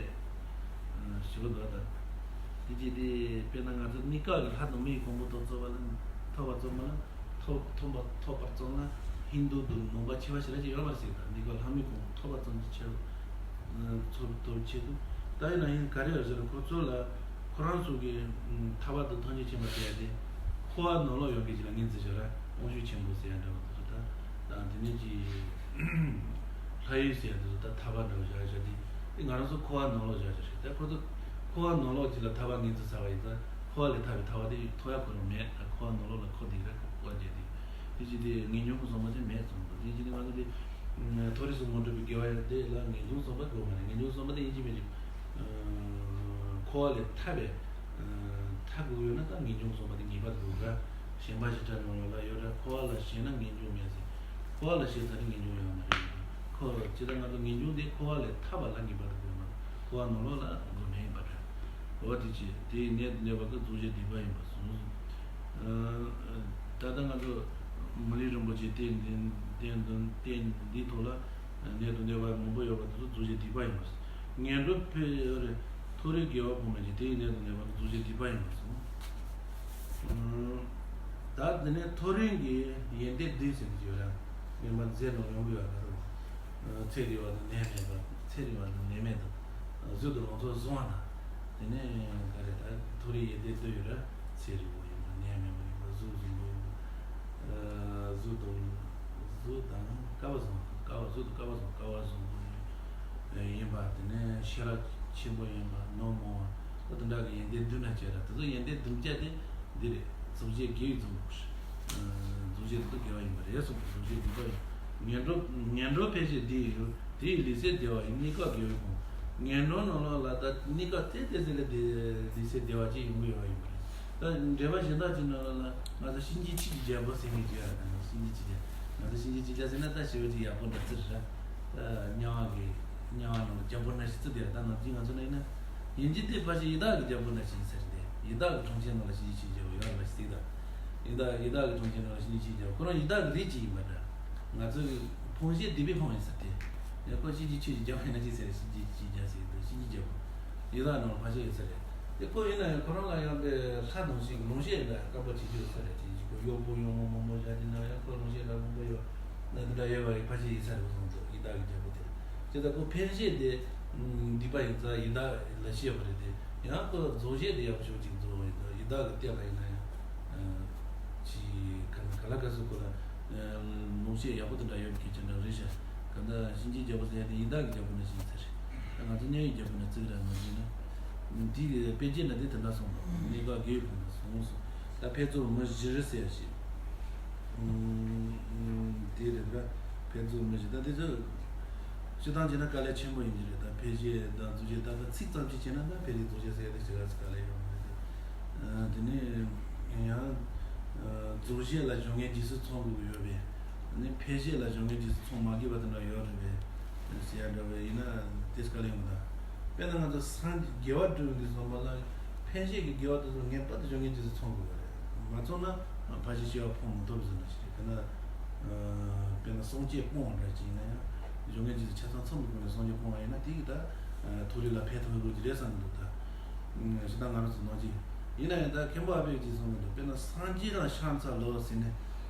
ཞི་བ་འདུག་ད། དེ་རྗེས་དེ་དཔེར་ན་ང་ཚོ་གནས་སྐབས་ཀྱི་ལྷ་དང་མིའི་གོ་འཕང་ཐོབ་ཚོགས་པ་ལ་ཐོབ་པ་ཚོགས་པ་ལ། ཐོབ་ཐོབ་པ་ཐོབ་པར་བརྩོན་ན་ཧིན་དུ་དང་ནང་པ་ཆེ་བ་ཞེ་དྲག་ཅིག་ཡོད་མ་རེད་ཟེར། ད་འདི་ག་ལྷ་མིའི་གོ་འཕང་ཐོབ་པ་ཙམ་གྱི་ཆེད་དུ། ཚོར་ཐོབ་ཆེད་དུ། ད་ཡིན་ན་ཡིན་ག་རེ་ཡོད་ཟེར་ན་ཁོ་ཚོ་ལ་ཁོ་རང་ཚོ་གི་ཐར་པ་དང་ཐམས་ཅད་མཁྱེན་པ་དེ་ཡ་དེ་འཁོར་བ་ནང་ལོགས་ཡོད་མཁན་ཅིག་ལ་ངོས་འཛིན་བྱས་ར་དབང་ཕྱུག་ཆེན་པོ་ཟེར་ཡ་འདྲ་བ་དེ་ཚོ་ད་ད་དེ་ནས་ཀྱི་ལྷ་ཡུལ་ཟེར་ཡ་དེ་ཚོ་ད་ཐར་པ་འདྲ་བ་བཞག་བཞག་དེ་དེ་ང་རང་ཚོ་འཁོར་བ་ནང་ལོགས་བཞག་བཞག་རེད། ད་ཁོ་ཚོ་འཁོར་བ་ནང་ལོགས་ཅིག་ལ་ཐར་པ་ངོས་འཛིན་ཚར་བ་ཡིན་ཙང་། འཁོར་བ་ལས་ཐར་པའི་ཐར་པ་དེ་ཐོབ་ཡ་ཁོ་རང་མེད། ད་འཁོར་བ་ནང་ལོགས་ལ་འཁོར་བསྡད་ར་འཁོར་བསྡད་དེ། དེ་ཅི་སྟེ་ངེས་འབྱུང་གི་བསམ་པ་དེ་མེད་གསུངས་འདུག་དེ་ཅི་སྟེ་ང་ཚོ་དེ་མཐོ་རིས་སུ་མ་གྲུབ་པའི་དགེ་བ་ཡང་དེ་ལ་ངེས་འབྱུང་བསམ་པ་དགོས་མ་རེད། ངེས་འབྱུང་བསམ་པ་དེ་ཡིན་གཅིག་མིན་གཅིག་འཁོར་བ་ལས་ཐར་པའི་ཐར་དགོས་ཡོད་ན་ད་ངེས་འབྱུང་བསམ་པ་དེ་ངེས་པར་དགོས་ར། ཞེན་པ་ཞེ་དྲག་ནང་ལོགས་ལ་ཡོད་ར། འཁོར་བ་ལ་ཞེན་ན་ངེས་འབྱུང་མེད་ཟེར། འཁོར་བ་ལ་ཞེན་ཚར་ན་ངེས་འབྱུང་ཡོད་མ་རེད། འཁོར་བ་ཇི་ལྟར་ང་ཚོ་ངེས་འབྱུང་དེ་འཁོར་བ་ལས་ཐར་པ་ལ་ངེས་པར་དུ་དགོས་མ་རེད། འཁོར་བ་ནང་ལོགས་ལ་དགོས་མེད་པ་འདྲ། འོ་དེ་ཅི་དེའི་གནས་དུ་གནས་པ་ཀུན་རྫོགས་བྱེད་སྡིག་པ་ཡིན་པར་གསུངས། ད་ལྟ་ང་ཚོ་མུ་ལི་རིན་པོ་ཆེ་རྟེན་འདི་རྟེན་འདི་རྟེན་འདིའི་ཐོག་ལ་གནས་དུ་གནས་པ་མང་པོ་ཡོད་པ་དེ་ཚོ་རྫོགས་བྱེད་སྡིག་པ་ཡིན་པར། ངན་འགྲོ་འཕེལ་ཡོད་རེད། མཐོ་རིས་དགེ་བ་ཕོངས་མེད་ཅིང་། དེ་ཡི་གནས་དུ་གནས་པ་ནི་རྫོགས་བྱེད་སྡིག་པ་ཡིན་པར་གསུངས། ད་དེ་ནས་མཐོ་རིས་ཀྱི་ཡོན་ཏན་བདུན་ཟེར་གྱི་ཡོད་རེད། ངན་པ་མཛད་ནོར་ཡོང་གི་ཡོད་རེད། ཚེ་རིང་བ་དང་ནད་མེད་པ། ཚེ་རིང་བ་དང་ནད་མེད་དང་། གཟུགས་དང་ལང་ཚོ་བཟང་བ་དང་། དེ་ནས་ག་རེ་ད་མཐོ་རིས་ཡོན་ཏན་བདུན་ཡོད་རེད། ཚེ་རིང་བོ་ཡིན་པ། ནད་མེད་པ་ཡིན་པ། གཟུགས་བཟང་པོ་ཡིན་པ། གཟུགས་དང་གཟུགས་དང་ཀ་བ་བཟང་བ། ཀ་བ་ གཙོ་དུ་ཀ་བ་བཟང་། ཀ་བ་བཟང་པོ་ཡིན་པ། དེ་ནས་ཤེས་རབ་ཆེན་པོ་ཡིན་པ། ནོར་མང་བ། ད་དེ་འདྲ་གི་ཡོན་ཏན་བདུན་འདྲ་བྱས་ར། དེ་ཚོ་ཡོན་ཏན་བདུན་བརྒྱ་དེ་འདི་རེད། རྫོགས་བྱེད་དགེ་བའི་རྫོང་དུ། རྫོགས་བྱེད་དེ་དགེ་བ་ཡིན་པ་རེད་གསུངས། རྫོགས་བྱེད་དགེ་བ་ཡིན། ངན་འགྲོ། ངན་འགྲོ་ཕལ་ཆེར་འདི་ཡི་ཡུལ། དེ་ཡི་ལུས་སེམས་བདེ་བ་ཡིན། གནས་སྐབས་དགེ་བའི་ཁོངས། ངན་འགྲོ་ནང་ལོགས་ལ་ད་གནས་སྐབས་དེ་དེ་ཚེ་ལ་བདེ། ལུས་སེམས་བདེ་བ་ཅིག་ཡོང་གི་ཡོད་པ་ཡིན་པ་རེད། ད་འགྲེལ་པ་གཞན་དག་ཅིག་ནང་ལ་ང་ཚོ་གཤིན་རྗེའི་ཆོས་ཀྱི་རྒྱལ་པོ་ཟེར་མཁན་ཅིག་ཡོད་རེད། ད་ང་ཚོ་གཤིན་རྗེའི་ཆོས་རྒྱལ། ང་ཚོ་གཤིན་རྗེའི་ཆོས་རྒྱལ་ཟེར་ན་ད་ཞེ་པོ་ཅིག་ཡག་པོ་འདྲ་བརྩི་རེད། ད་དམྱལ་བ་གི། དམྱལ་བ་ནང་ལ་རྒྱལ་པོ་འདྲ་ཞིག་བརྩི་བསྡད་རེད། ད་ནམ་རྒྱུན་ང་ཚོ་ན་ཡིན་ན། ཡིན་གཅིག་དེ་ཕལ་ཆེར་ཡི་དྭགས་ཀྱི་རྒྱལ་པོ་འདྲ་ཞིག་ཡིན་ས་རེད་དེ། ཡི་དྭགས་ཀྱི་གྲོང་ཁྱེར་ནང་ལ་གཤིན་རྗེའི་ཆོས་རྒྱལ་པོ་ཡོད་རེད་པ་ཞིག་ད། ཡི་དྭགས། ཡི་དྭགས་ཀྱི་གྲོང་ཁྱེར་ནང་ལ་གཤིན་རྗེའི་ཆོས་རྒྱལ་པོ། ཁོ་རང་ཡི་དྭགས་ཀྱི་རིགས་གཅིག་ཡིན་པ་འདྲ། ང་ཚོ་གི་འཕོངས་ཤེས་སྡིག་པའི་འཕོངས་ཡིན་ས་དེ། ཡང་ཁོ་གཤིན་རྗེའི་ཆོས་ཀྱི་རྒྱལ་པོ་ཡིན་ན་ཅི་ཟེར། གཤིན་རྗེའི་ཆོས་རྒྱལ་ཟེར་གི་འདུག་གཤིན་རྗེའི་རྒྱལ་པོ། ཡི་དྭགས་ནང་ལ་ཕལ་ཆེར་ཡོད་ས་རེད། དེ་ཁོ་ཡིན་ན་ཡང་ཁོ་རང་ལ་ཡང་པའི་ལྷ་ནང་བཞིན་ལོངས་སྤྱོད་འདྲ་དཀར་པོ་བྱེད་རྒྱུ་ཡོད་ས་རེད། དེ་གཅིག་པོ་གཡོག་པོ་གཡོག་མོ་མང་པོ་བཞག་གི་ན་ཡང་ཁོ་ལོངས་སྤྱོད་འདྲ་མང་པོ་ཡོད། ན་འདི་འདྲ་ཡོད་པ་རེད། ཕལ་ཆེར་ཡིན་ས་རེད། ཁོ་ཚོ་ཡི་དྭགས་ཀྱི་རྒྱལ་པོ་དེ་རེད། དེ་ལྟར་ཁོ་འཕེན་བྱེད་དེ་སྡིག་པ་ཡིན་ཙང་ཡི་དྭགས་ལ་བཤད་པ་རེད་དེ། ཡང་ཁོ་རྫོགས་བྱེད་དེ་ཡག་པོ་ཞེ་པོ་ཅིག་རྫོགས་པ་ཡིན་ཙང་ཡི་དྭགས་ཀྱི་སྟེང་ལ་ཡིན་ན་ཡང་ཅིག་ག་ག་ལ་ག་ཚོད་ཁོ་ལ་ལོངས་སྤྱོད་ཡག་པོ་དེ་འདྲ་ཡོད་མཁན་ཅིག་འདྲ་རེད་ཤག་ག་ད་གཤིན་རྗེའི་རྒྱལ་པོ་ཟེར་ཡ་དེ་ཡི་དྭགས་ཀྱི་རྒྱལ་པོ་ནང་བཞིན་ཡིན་ས་རེད། ད་ང་ཚོ་དམྱལ་བའི་རྒྱལ་པོ་ནང་བརྩི་གི་ར་ནང་བཞིན་ན། དེའི་དཔེ་རྒྱན་ན་དེ་དེ་འདྲ་གསུངས་པ། གནས་སྐབས་དགེ་བའི་ཁོངས་ནས་གསུངས་སོ། ད་ཕན་ཚུན་མི་བཞིར་ཟེར་ཞིག་དེ་རེད་ད། ཕན་ཚུན་མི་བཞི་ད་དེ་ཚོ་སྤྱིར་བཏང་བྱས་ན་དཀའ་ལས་ཆེན་པོ་ཡིན་གྱི་རེད། ད་འཕེན་བྱེད་དང་རྫོགས་བྱེད་ད་ད་ཚིག་ཙམ་ཅིག་བྱས་ན་ད་འཕེན་བྱེད་རྫོགས་བྱེད་ཟེར་ཡ་དེ་ཞེ་དྲག་ཅིག་དཀའ་ལས་ཡོད་མ་རེད་དེ། དེ་ནས་ཡང་རྫོགས་བྱེད་ལ་སྦྱོར་ངན་རྗེས་སུ་ཚང་དགོས་ཀྱི་ཡོད་པས། ཨ་ནི་འཕེན་བྱེད་ལ་སྦྱོར་ངན་རྗེས་སུ་ཚང་མ་དགོས་པ་དེ་འདྲ་ཡོད་རེད་པས་ཟེར་ཡ་འདྲ་བས་ཡིན་ན་དེ་དཀའ་ལས་ཡོང་གི་ད། དཔེར་ན་ང་ཚོ་སངས་རྒྱས་དགེ་བ་སྒྲུབ་པའི་དུས་ཙམ་པ་ལ་འཕེན་བྱེད་ཀྱི་དགེ་བ་དེ་ཚོ་ངེས་པར་དུ་སྦྱོར་ངན་རྗེས་སུ་ཚང་དགོས་པ་རེད། མ་ཚང་ན་ཕལ་ཆེར་སྐྱེ་བ་ཕོངས་མི་ཐུབ་ཟེར་ན་ཞིག་རེད། དཔེར་ན་དཔེར་ན་སངས་རྒྱས་སྤོང་བ་འདྲ་ཅིག་ཡིན་ན་ཡང་སྦྱོར་ངན་རྗེས་སུ་ཆ་ཚང་ཚང་དགོས་ནས་སངས་རྒྱས་སྤོང་བ་ཡིན་ན་དེ་གི་ད་མཐོ་རིས་ལ་ཕན་ཐོགས་དགོས་ཀྱི་རེད་བསམ་གི་འདུག་ད། ཞེ་དྲག་ང་རང་ཚོ་ནང་བཞིན་ཡིན་ན་ཡང་ད་མཁན་པོ་ཨ་པས་ཅིག་གསུངས་གི་འདུག་དཔེར་ན་སངས་རྒྱས་རང་ཤ་ཚ་ལོ་ཟེར་ནས།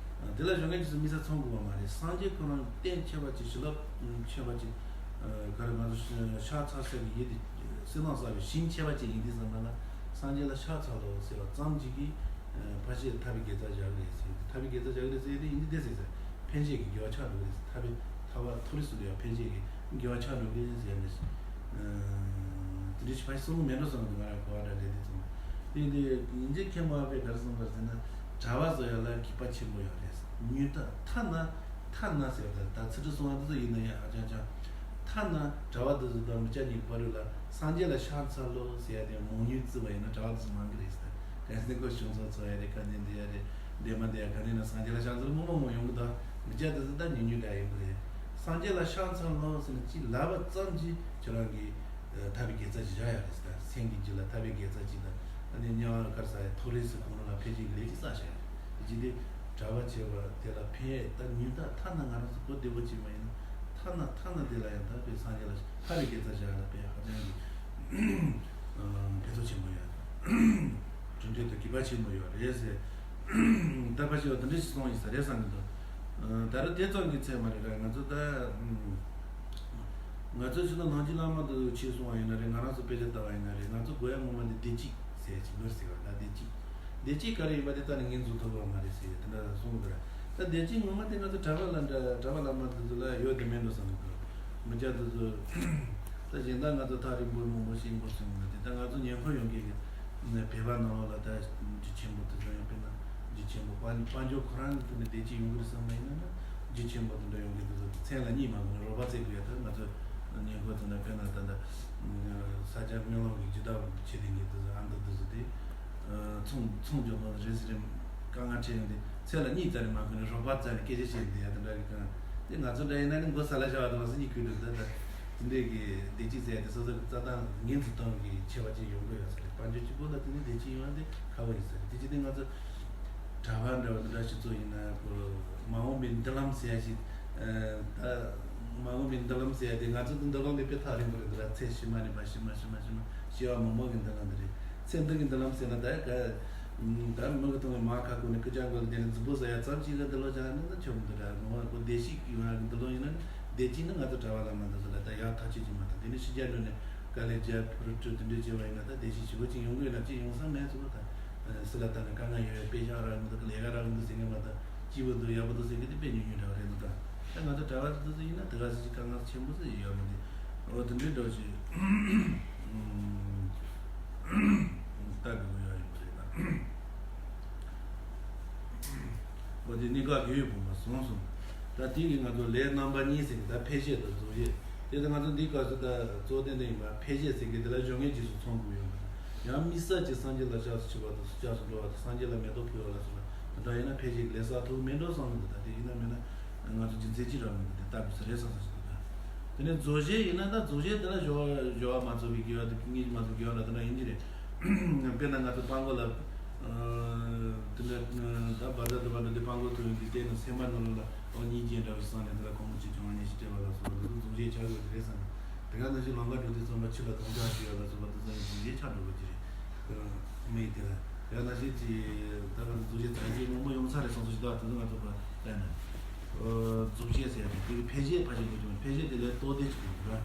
དེ་ལ་སྦྱོར་ངན་རྗེས་སུ་དམིགས་བསལ་ཚང་དགོས་པ་མ་རེད། སངས་རྒྱས་ཁོ་རང་གཏན་ཁྱད་པར་ཅན་བྱིན་རླབས་ཁྱད་པར་ཅན། ག་རེ་ང་ཚོ་ཤ་ཚ་ཟེར་གི་ཡིད་དེ་སེམས་ནང་ཟ་བའི་ཞིང་ཁྱད་པར་ཅན་ཡིན་དུས་ཙམ་པ་ལ་སངས་རྒྱས་ལ་ཤ་ཚ་ལོ་ཟེར་བ་ཙམ་གྱིས་ཀྱིས་ཕལ་ཆེར་ཐར་པའི་དགེ་རྩ་བཞག་གི་རེད་ཟེར། ཐར་པའི་དགེ་རྩ་བཞག་གི་རེད་ཟེར་དེ་ཡིན་དུས་དེ་ཟེར་ཟེར་འཕེན་བྱེད་ཀྱི་དགེ་བ་ཆགས་འགྲོ་གི་རེད་ཟེར། ཐར་པའི་ཐར་པ་མཐོ་རིས་སུ་ཡང་འཕེན་བྱེད་ཀྱི་དགེ་བ་ཆགས་འགྲོ་གི་རེད་ཟེར་ནས། དེ་འདྲའི་ཕལ་ཆེར་གསུང་གི་མེད་འགྲོ་བསམ་གི་ང་རང་གོ་བ་འདྲ་འདྲ་དེ་ཙམ། དེ་འདི་ཡིན་གྱི་མཁན་པོ་ཨ་པས་ག་རེ་གསུངས་པ་ཟེར་ན། གྲྭ་པ་ཚོ་ཡ་ལ་སྡིག་པ་ཆེན་པོ་ཡོད་རེད། ཉོན་ད་ཐ་ན། ཐ་ན་ཟེར་བ་ད་ད་ཚིག་འབྲུ་གསུང་བ་འདི་ཚོ་ཡིན་ན་ཡང་ཨ་ཅང་ཅང་། ཐ་ན་གྲྭ་པ་འདི་ཚོ་དང་མི་སྐྱ་གཉིས་བར་ལ་སངས་རྒྱས་ལ་ཕྱག་འཚལ་ལོ་ཟེར་ཡ་དེ་མང་ཉུང་བརྩི་བ་ཡིན་ན་གྲྭ་པ་འདི་ཚོ་མང་གི་རེད་ཟེར། གལ་སྲིད་ཁོ་གཞུང་ཚོགས་ཚོགས་ཡ་རེད། ག་ནས་འདི་ཡ་རེད། འདས་མ་འདས་ཡ་ག་ནས་ན་སངས་རྒྱས་ལ་ཕྱག་འཚལ་མང་མང་མང་ཡོང་གི་ད། མི་སྐྱ་འདི་ཚོ་ད་ཉུང་ཉུང་འདྲ་ཡོང་གི་རེད། སངས་རྒྱས་ལ་ཕྱག་འཚལ་ལོ་ཟེར་ནས་ཅིག་ལབ་པ་ཙམ་གྱིས་ཁྱོད་རང་གིས་ཐར་པའི་དགེ་རྩ་ཅིག་བཞག་ཡ་རེད་ཟེར། ད་སེམས་ཀྱི་རྒྱུད་ལ་ཐར་པའི་དགེ་རྩ་ཅིག་དང་། ཨ་ནི་དམྱལ་བ་དཀར་ས་ཡ་མཐོ་རིས་སུ་གང་རུང་ལ་ཕན་ཆེད་ཀྱི་ལས་ཅིག་བསགས་བཞག་ཡ་རེད། དེ་ཅི་སྟེ་གྲྭ་པ་བྱས་པ་དེ་ལ་ཕན་ཡས་ད་ཉུང་མཐའ་ཐ་ན་ང་རང་ཚོ་གོ་བདེ་པོ་ཅིག་མ་ཡིན་ན་ཐ་ན་ཐ་ན་དེ་ལ་ཡང་ད་དཔེ་སངས་རྒྱས་ལ་ཐར་པའི་དགེ་རྩ་བཞག་ཡ་ལ་དཔེ་ཧ་ཅང་གི་ཕན་ཐོགས་ཆེན་པོ་ཡོད། གྲུབ་འབྲས་དང་གུས་པ་ཆེན་པོ་ཡོད་རེད་ཟེར། ད་ཕལ་ཆེར་བ་དེ་འདྲ་ཞིག་གསུངས་ཡིན་ས་རེད་བསམ་གྱི་འདུག་ད་རུང་དེ་ཙམ་གྱི་ཚད་མ་རེད་ར། ང་ཚོ་ད་ང་ཚོ་ཕྱི་ལོ་ནང་ཆེན་བླ་མ་དེ་ཚོ་ཆོས་གསུང་བ་ཡིན་ན་རེད། ང་རང་ཚོ་དཔེ་ཆ་ལྟ་བ་ཡིན་ན་རེད། ང་ཚོ་དགོས་ཡ་ངོ་མ་འདི་བདེ་སྐྱིད་ཟེར་ཅིག་མི་ཟེར་བ་ད་བདེ་སྐྱིད། བདེ་སྐྱིད་ག་རེ་ཡིན་པ་དེ་ད་ནི་ངས་མཛུབ་ཐོན་པ་མ་རེད་ཟེར་དེ་འདྲ་གསུངས་འདུག་ར། ད་བདེ་སྐྱིད་ངོ་མ་དེ་ང་ཚོ་གྲྭ་པ་ལ་འདྲ་གྲྭ་པ་བླ་མ་དེ་ཚོ་ལ་ཡོད་དེ་མེད་འགྲོ་བསམ་གི་འདུག་མི་སྐྱ་དེ་ཚོ་ད་གཞན་དག་ང་ཚོ་ཐག་རིང་པོ་མང་པོ་ཤེས་དགོས་བསམ་གི་འདུག་དེ་ད་ང་ཚོ་ཉེ་འཁོར་ཡོང་མཁན་གྱི་བོད་པ་ནང་ལོགས་ལ་ད་རྒྱུ་ཆེན་པོ་དེ་ཚོ་ཡང་དཔེར་ན་རྒྱུ་ཆེན་པོ་དཔལ་དཔལ་འབྱོར་ཁོ་རང་གི་ཐོག་ནས་བདེ་སྐྱིད་ཡོང་གི་རེད་བསམ་པ་ཡིན་ན་ན་རྒྱུ་ཆེན་པོ་དེ་འདྲ་ཡོང་གི་འདུག་མཚན་ལ་གཉིད་མ་ཁུག་ནས་རོགས་པ་རྩེ་དགོས་ཡ། ད་ང་ཚོ་ཉེ་འཁོར་ཚོ་ན་དཔེར་ན་ད་ད་ས་སྐྱ་སྨོན་ལམ་གྱི་སྒྱུ་དག་བྱེད་མཁན་གྱི་དེ་ཚོ་ཨ་མདོ་དེ་ཚོ་དེ། ཚོང་ཚོང་རྒྱག་དང་རེས་རེས་དཀའ་ངལ་འཕྲད་ཡོང་དུས་ཚེ་ལ་གཉིད་རྩ་ནས་མ་ཁུག་ནས་རོགས་པ་རྩ་ནས་སྐད་ཆ་བཤད་བསྡད་ཡ་དེ་འདྲ་གི་གང་དེ་ང་ཚོ་འདྲ་ཡིན་ན་ནི་མགོ་ས་ལ་བཞག་པ་དང་ལ་སུ་གཉིད་ཁུག་འདུག་ད་ད་དེ་འདྲས་ཀྱི་བདེ་སྐྱིད་ཟེར་ཡ་དེ་སོ་སོ་གི་རྩ་དང་ངན་དུ་གཏོང་གི་ཆེ་བ་ཅིག་ཡོང་གི་ཡོད་ས་རེད། དཔལ་འབྱོར་གཅིག་པོ་ལ་དེ་ནི་བདེ་སྐྱིད་ཡོང་ཡ་དེ་ཁག་པོ་ཡིན་ས་རེད། དེ་ཅི་སྟེ་ང་ཚོ་གྲྭ་པ་འདྲ་བ་འདི་འདྲ་སྤྱི་ཚོགས་ཡིན་ན་ཁོ་མ་འོངས་པའི་མདུན་ལམ་ཟེར་ཡ་ཞིག་ད་མ་འོངས་པའི་མདུན་ལམ་ཟེར་ཡ་དེ་ང་ཚོ་གི་མདུན་ལམ་དེ་དཔེ་ཐག་རིང་པོ་རེད་འདུག་ར། ཚེ་ཕྱི་མ་ནས་ཕར་ཕྱི་མ་ཕྱི་མ་ཕྱི་མ་སྐྱེ་བ་མང་པོ་གི་མདུན་ལམ་དེ་རེད། ཚེ་འདི་གི་མདུན་ལམ་ཟེར་ན་ད་ག་ད་མི་གི་ཐོག་ནས་མར་ཁ་ཁུག་ནས་ཀི་ཅང་གོ་ལ་དེ་ནས་མཛུབ་པོ་ཟ་ཡ་ཙམ་ཅིག་ལ་འདི་ལོ་སྦྱངས་ན་ད་ཆོག་མི་འདུག་ར། ངོ་མ་ཁོ་བདེ་སྐྱིད་ཡོང་ཡ་གི་མདུན་ལམ་ཡིན་ན་བདེ་སྐྱིད་ནི་ང་ཚོ་གྲྭ་པ་བླ་མ་འདི་ཚོ་ལ་ད་ཡག་ཐག་ཆོད་ཅིག་མ་ཐག་དེ་ནས་ཕྱི་རྒྱལ་འགྲོ་ནས་དཀའ་ལས་རྒྱབ་རུ་སྤྲོད་དེ་འདྲས་བྱས་པ་ཡིན་ན་ད་བདེ་སྐྱིད་ཞེ་པོ་ཅིག་ཡོང་གི་ཡོད་ན་ཅིག་ཡོང་ས་མེད་ཚུལ་ད། སུ་ལ་ལྟ་ན་དཀའ་ངལ་ཡོད་པས་དཔེ་ཤག་རག་གི་འདུག་ལས་ཀ་རག་གི་འདུག་ཟེར་མཁན་མ་གཏོགས་སྐྱིད་པོ་འདུག་ཡག་པོ་འདུག་ཟེར་མཁན་དེ་དཔེ་ཉུང་ཉུང་འདྲ་བ་རེད་འདུག་ད། ང་ཚོ་གྲྭ་བ་དེ་ཚོ་ཡིན་ན་དེ་ག་ཟིག་དཀའ་ངལ་ཆེན་པོ་ཟིག་ཡོད་མི་འདུག་འོ་དེ་འདྲའི་འདྲ་ཞིག་ལྟ་དགོས་ཀྱི་ཡོད་ཡིན་པ་རེད་ད། འོ་དེ་གནས་སྐབས་དགེ་བའི་བུ་མོ་གསུངས་སོང་། ད་དེ་གི་ང་ཚོ་ལས་རྣམ་པ་གཉིས་ཟེར་གི་ད་འཕེལ་བྱེད་དང་རྫོགས་བྱེད། དེ་ད་ང་ཚོ་འདི་སྐབས་སུ་ད་གཙོ་བོ་ཏན་ཏན་ཡིན་པ་འཕེལ་བྱེད་ཟེར་གི་དེ་ལ་སྦྱོར་ངེས་རྗེས་སུ་མཚོན་དགོས་ཡོད་མ་རེད། ཡང་དམིགས་བསལ་གྱི་སངས་རྒྱས་ལ་སྐྱབས་སུ་མཆི་བ་དང་སྐྱབས་སུ་འགྲོ་བ་དང་སངས་རྒྱས་ལ་མེ་ཏོག་ཕུལ་བ་ལ་སོགས་པ་དེ་འདྲ་ཡིན་ན་འཕེལ་བྱེད་ཀྱི་ལས་བསགས་ཐུབ་མིན་འགྲོ་བསམ་གི་འདུག་ད་དེ་ཡིན་ན་མིན་ན་ང་ཚོ་རྒྱུ་མཚན་ཅི་རག་མི་འདུག་དེ་ལྟ་དགོས་ས་རེད་བསམ་བསམ་ཞིག་འདུག་ད་དེ་ནས་རྫོགས་བྱེད་ཡིན་ན་ད་རྫོགས་བྱེད་དེ་ལ་སྦྱོར་བ་སྦྱོར་བ་མ་རྫོགས་པའི་དགེ་བ་དེ་ཕན་ངེས་ཀྱི་མ་རྫོགས་དགེ་བ་ལ་དེ་འདྲ་ཡིན་གྱི་རེད། དཔེར་ན་ང་ཚོ་སྤྲང་པོ་ལ། དེ་འདྲ་ད་བར་ཐག་དུ་བ་འདྲ་དེ་སྤྲང་པོ་ཐུག་ཡོང་དུས་དེ་ནི་སེམས་པ་ནང་ལ་ཨོ་སྙིང་རྗེ་འདྲ་བའི་སང་ནས་དེ་ལ་གོང་བུ་གཅིག་བྱུང་བ་ཉིད་ཞིག་སྤྲད་པ་ལ་སོགས་པ་འདི་ཚོ་རྫོགས་བྱེད་ཆགས་དགོས་ཀྱི་རེད་བསམ། དེ་ག་ནང་བཞིན་ལམ་ཁ་འགྲོ་དུས་ཙམ་པ་ཕྱི་ལ་དོང་ཅག་ཞུ་ཡ་ལ་སོགས་པ་དེ་ཚོ་ནི་རྫོགས་བྱེད་ཆགས་འགྲོ་དགོས་ཀྱི་རེད། མི་ཡི་དེ་ལ་དེ་ག་ནང་བཞིན་གྱི་ད་ག་ནི་རྫོགས་བྱེད་ད་གཞི་མང་པོ་ཡོང་ས་རེད་བསམ་སོ་ཞིག་ད་དེ་ཚོ་ང་ཚོ་བ་ལྟ་ན། རྫོགས་བྱེད་ཟེར་ཡ་དེ་དེ་གི་འཕེལ་བྱེད་ཕལ་ཆེར་འགྲོ་གི་མེད། འཕེལ་བྱེད་དེ་ལས་ལྟོ་ལྡན་ཅིག་ཡོད་ར།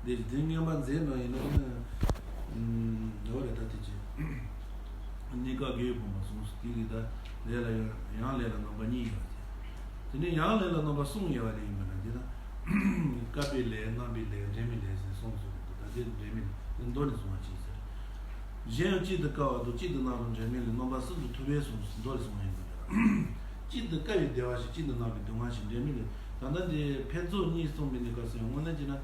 དེ་དེ་ངན་པ་མཛད་ནོ་ཡིན་ན་ནི། འོ་རེད་ད་དེ་ཅི། གནས་སྐབས་དགེ་བའི་བུ་མོ་གསུངས་སོ། དེ་གི་ད་ལས་ལ་ཡང་ཡང་ལས་ལ་རྣམ་པ་གཉིས་ཡོད་པ་དེ། དེ་ནས་ཡང་ལས་ལ་རྣམ་པ་གསུམ་ཡོད་པ་དེ་ཡིན་པ་ན་དེ་ན། བསྐལ་པའི་ལས་རྣམ་པའི་ལས་འབྲལ་མེད་ལས་ཟེར་གསུངས་སོ། ད་དེ་འབྲལ་མེད་ལས་མདོ་ནས་གསུངས་པ་ཅིག་ཟེར། གཞན་ཡང་གཅིག་ཏུ་དཀའ་བ་དང་གཅིག་ཏུ་སྣང་བ་འབྲལ་མེད་ལས་རྣམ་པ་གསུམ་དུ་ཐུབ་པས་གསུངས་སོ། མདོ་ནས་གསུངས་པ་ཡིན་པ་རེད། གཅིག་ཏུ་དཀའ་བའི་བདེ་བ་ཞིག་གཅིག་ཏུ་སྣང་བའི་སྡུག་བསྔལ་ཞིག་འབྲལ་མེད་ལས། ད་ལྟ་འདི་ཕན་ཚུན་གཉིས་གསུངས་པའི་གནས་སྐབས་སུ་ཡང་དངོས་གནས་བྱས་ན།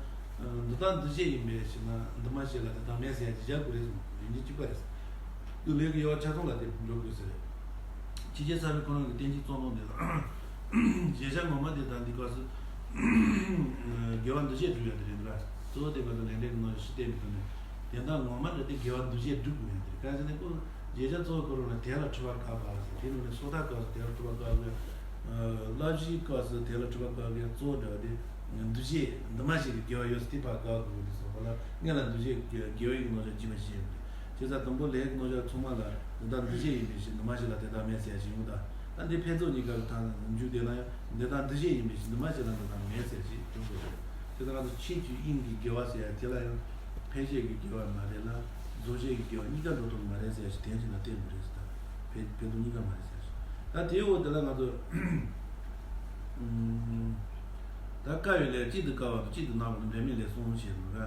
འདི་དག་འདུ་བྱེད་ཡིན་པས་ཞེ་ན་འདུ་མ་བྱེད་ལ་དེ་དག་མེད་ཟེར་ཡ་ཅིག་བཞག་དགོས་རེད་གསུངས། ཡིན་གྱི་གཅིག་པ་རེད། དེ་ལས་ཀྱི་དབྱེ་བ་ཆ་ཚང་ལ་དེ་འགྲོ་དགོས་ཟེར་རེད། ཕྱི་རྒྱལ་ས་རུ་ཁོ་རང་གི་བསྟན་བཅོས་རྩོམ་ནོ་འདི་ལ། གཞལ་བྱ་ངོ་མ་དེ་དང་འདི་སྐབས་སུ། དགེ་བ་འདུ་བྱེད་སྒྲུབ་ཡ་དེ་རེད་འདུག་གཙོ་བོ་དེ་ང་ཚོ་ལས་འབྲས་ཀྱི་ནང་ཞིག་བསྟན་པའི་ཐོག་ནས། དེ་དག་ངོ་མ་དེ་དགེ་བ་འདུ་བྱེད་སྒྲུབ་དགོས་ཡ་དེ་རེད། གང་ཟེར་ན་ཁོ་གཞལ་བྱ་གཙོ་བོ་ཁོ་རང་ལ་དེ་ལ་འཁྲི་བ་དགག་པ་ཟེར་དེ་ནང་ནས་སོ་ཐར་སྐབས་སུ་དེ་ལ་འཁྲི་བ་དགག་དགོས། བསླབ་གཞིའི་སྐབས་སུ་དེ་ལ་འཁྲི་བ་དགག་དགོས། གཙོ་བོ་འདྲ་བ་དེ་འདུ་བྱེད་འདུ་མ་བྱེད་ཀྱི་དགེ་བ་ཡོད་ཚེ་དེ་ཕར་དགག་དགོས་དེ་སོགས་པ་ལ་སྔོན་ལ་འདུ་བྱེད་དགེ་བའི་རྣམ་གཞག་རྒྱས་པ་ཞིག་བཤད་ཡོད་རེད། བྱས་ཙང་དང་པོ་ལས་ཀྱི་རྣམ་གཞག་ཚང་མ་ལ་འདི་དག་འདུ་བྱེད་ཡིན་པའི་ཕྱིར་འདུ་མ་བྱེད་ལ་དེ་དག་མེད་ཟེར་ཞིག་ཡོང་ད། ད་འདི་ཕན་ཚུན་གཉིས་ཀ་གི་ཐང་འཇུག་བསྡད་ན་ཡང་འདི་དག་འདུ་བྱེད་ཡིན་པའི་ཕྱིར་འདུ་མ་བྱེད་ལ་འདི་དག་མེད་ཟེར་ཞིག་ཡོང་དགོས་རེད། དེ་ལྟར་ང་ཚོ་ཕྱིན་ཅི་ཡིན་གྱི་དགེ་བ་ཟེར་ཡ་དེ་ལ་ཡང་འཕེལ་བྱེད་ཀྱི་དགེ་བ་མ་རེད་ལ་རྫོགས་བྱེད་ཀྱི་དགེ་བ་གཉིས་ཀ་འགྲོ་ཐུབ་མ་རེད་ཟེར་ཞིག་དེ་བྱས་ན་བསྟན་དགོས་རེད་ཟེར། ད་ཕན་ཕན་ཚུན་གཉིས་ཀ་མ་རེད་ཟེར་ཞིག་ད་དེའི་འོག་དེ་ལ་ང་ཚོ། ད་དཀའ་བའི་ལས་གཅིག་ཏུ་དཀའ་བ་དང་གཅིག་ཏུ་སྣང་བ་དང་འབྲལ་མེད་ལས་གསུངས་ཞེས་འདུག་ག་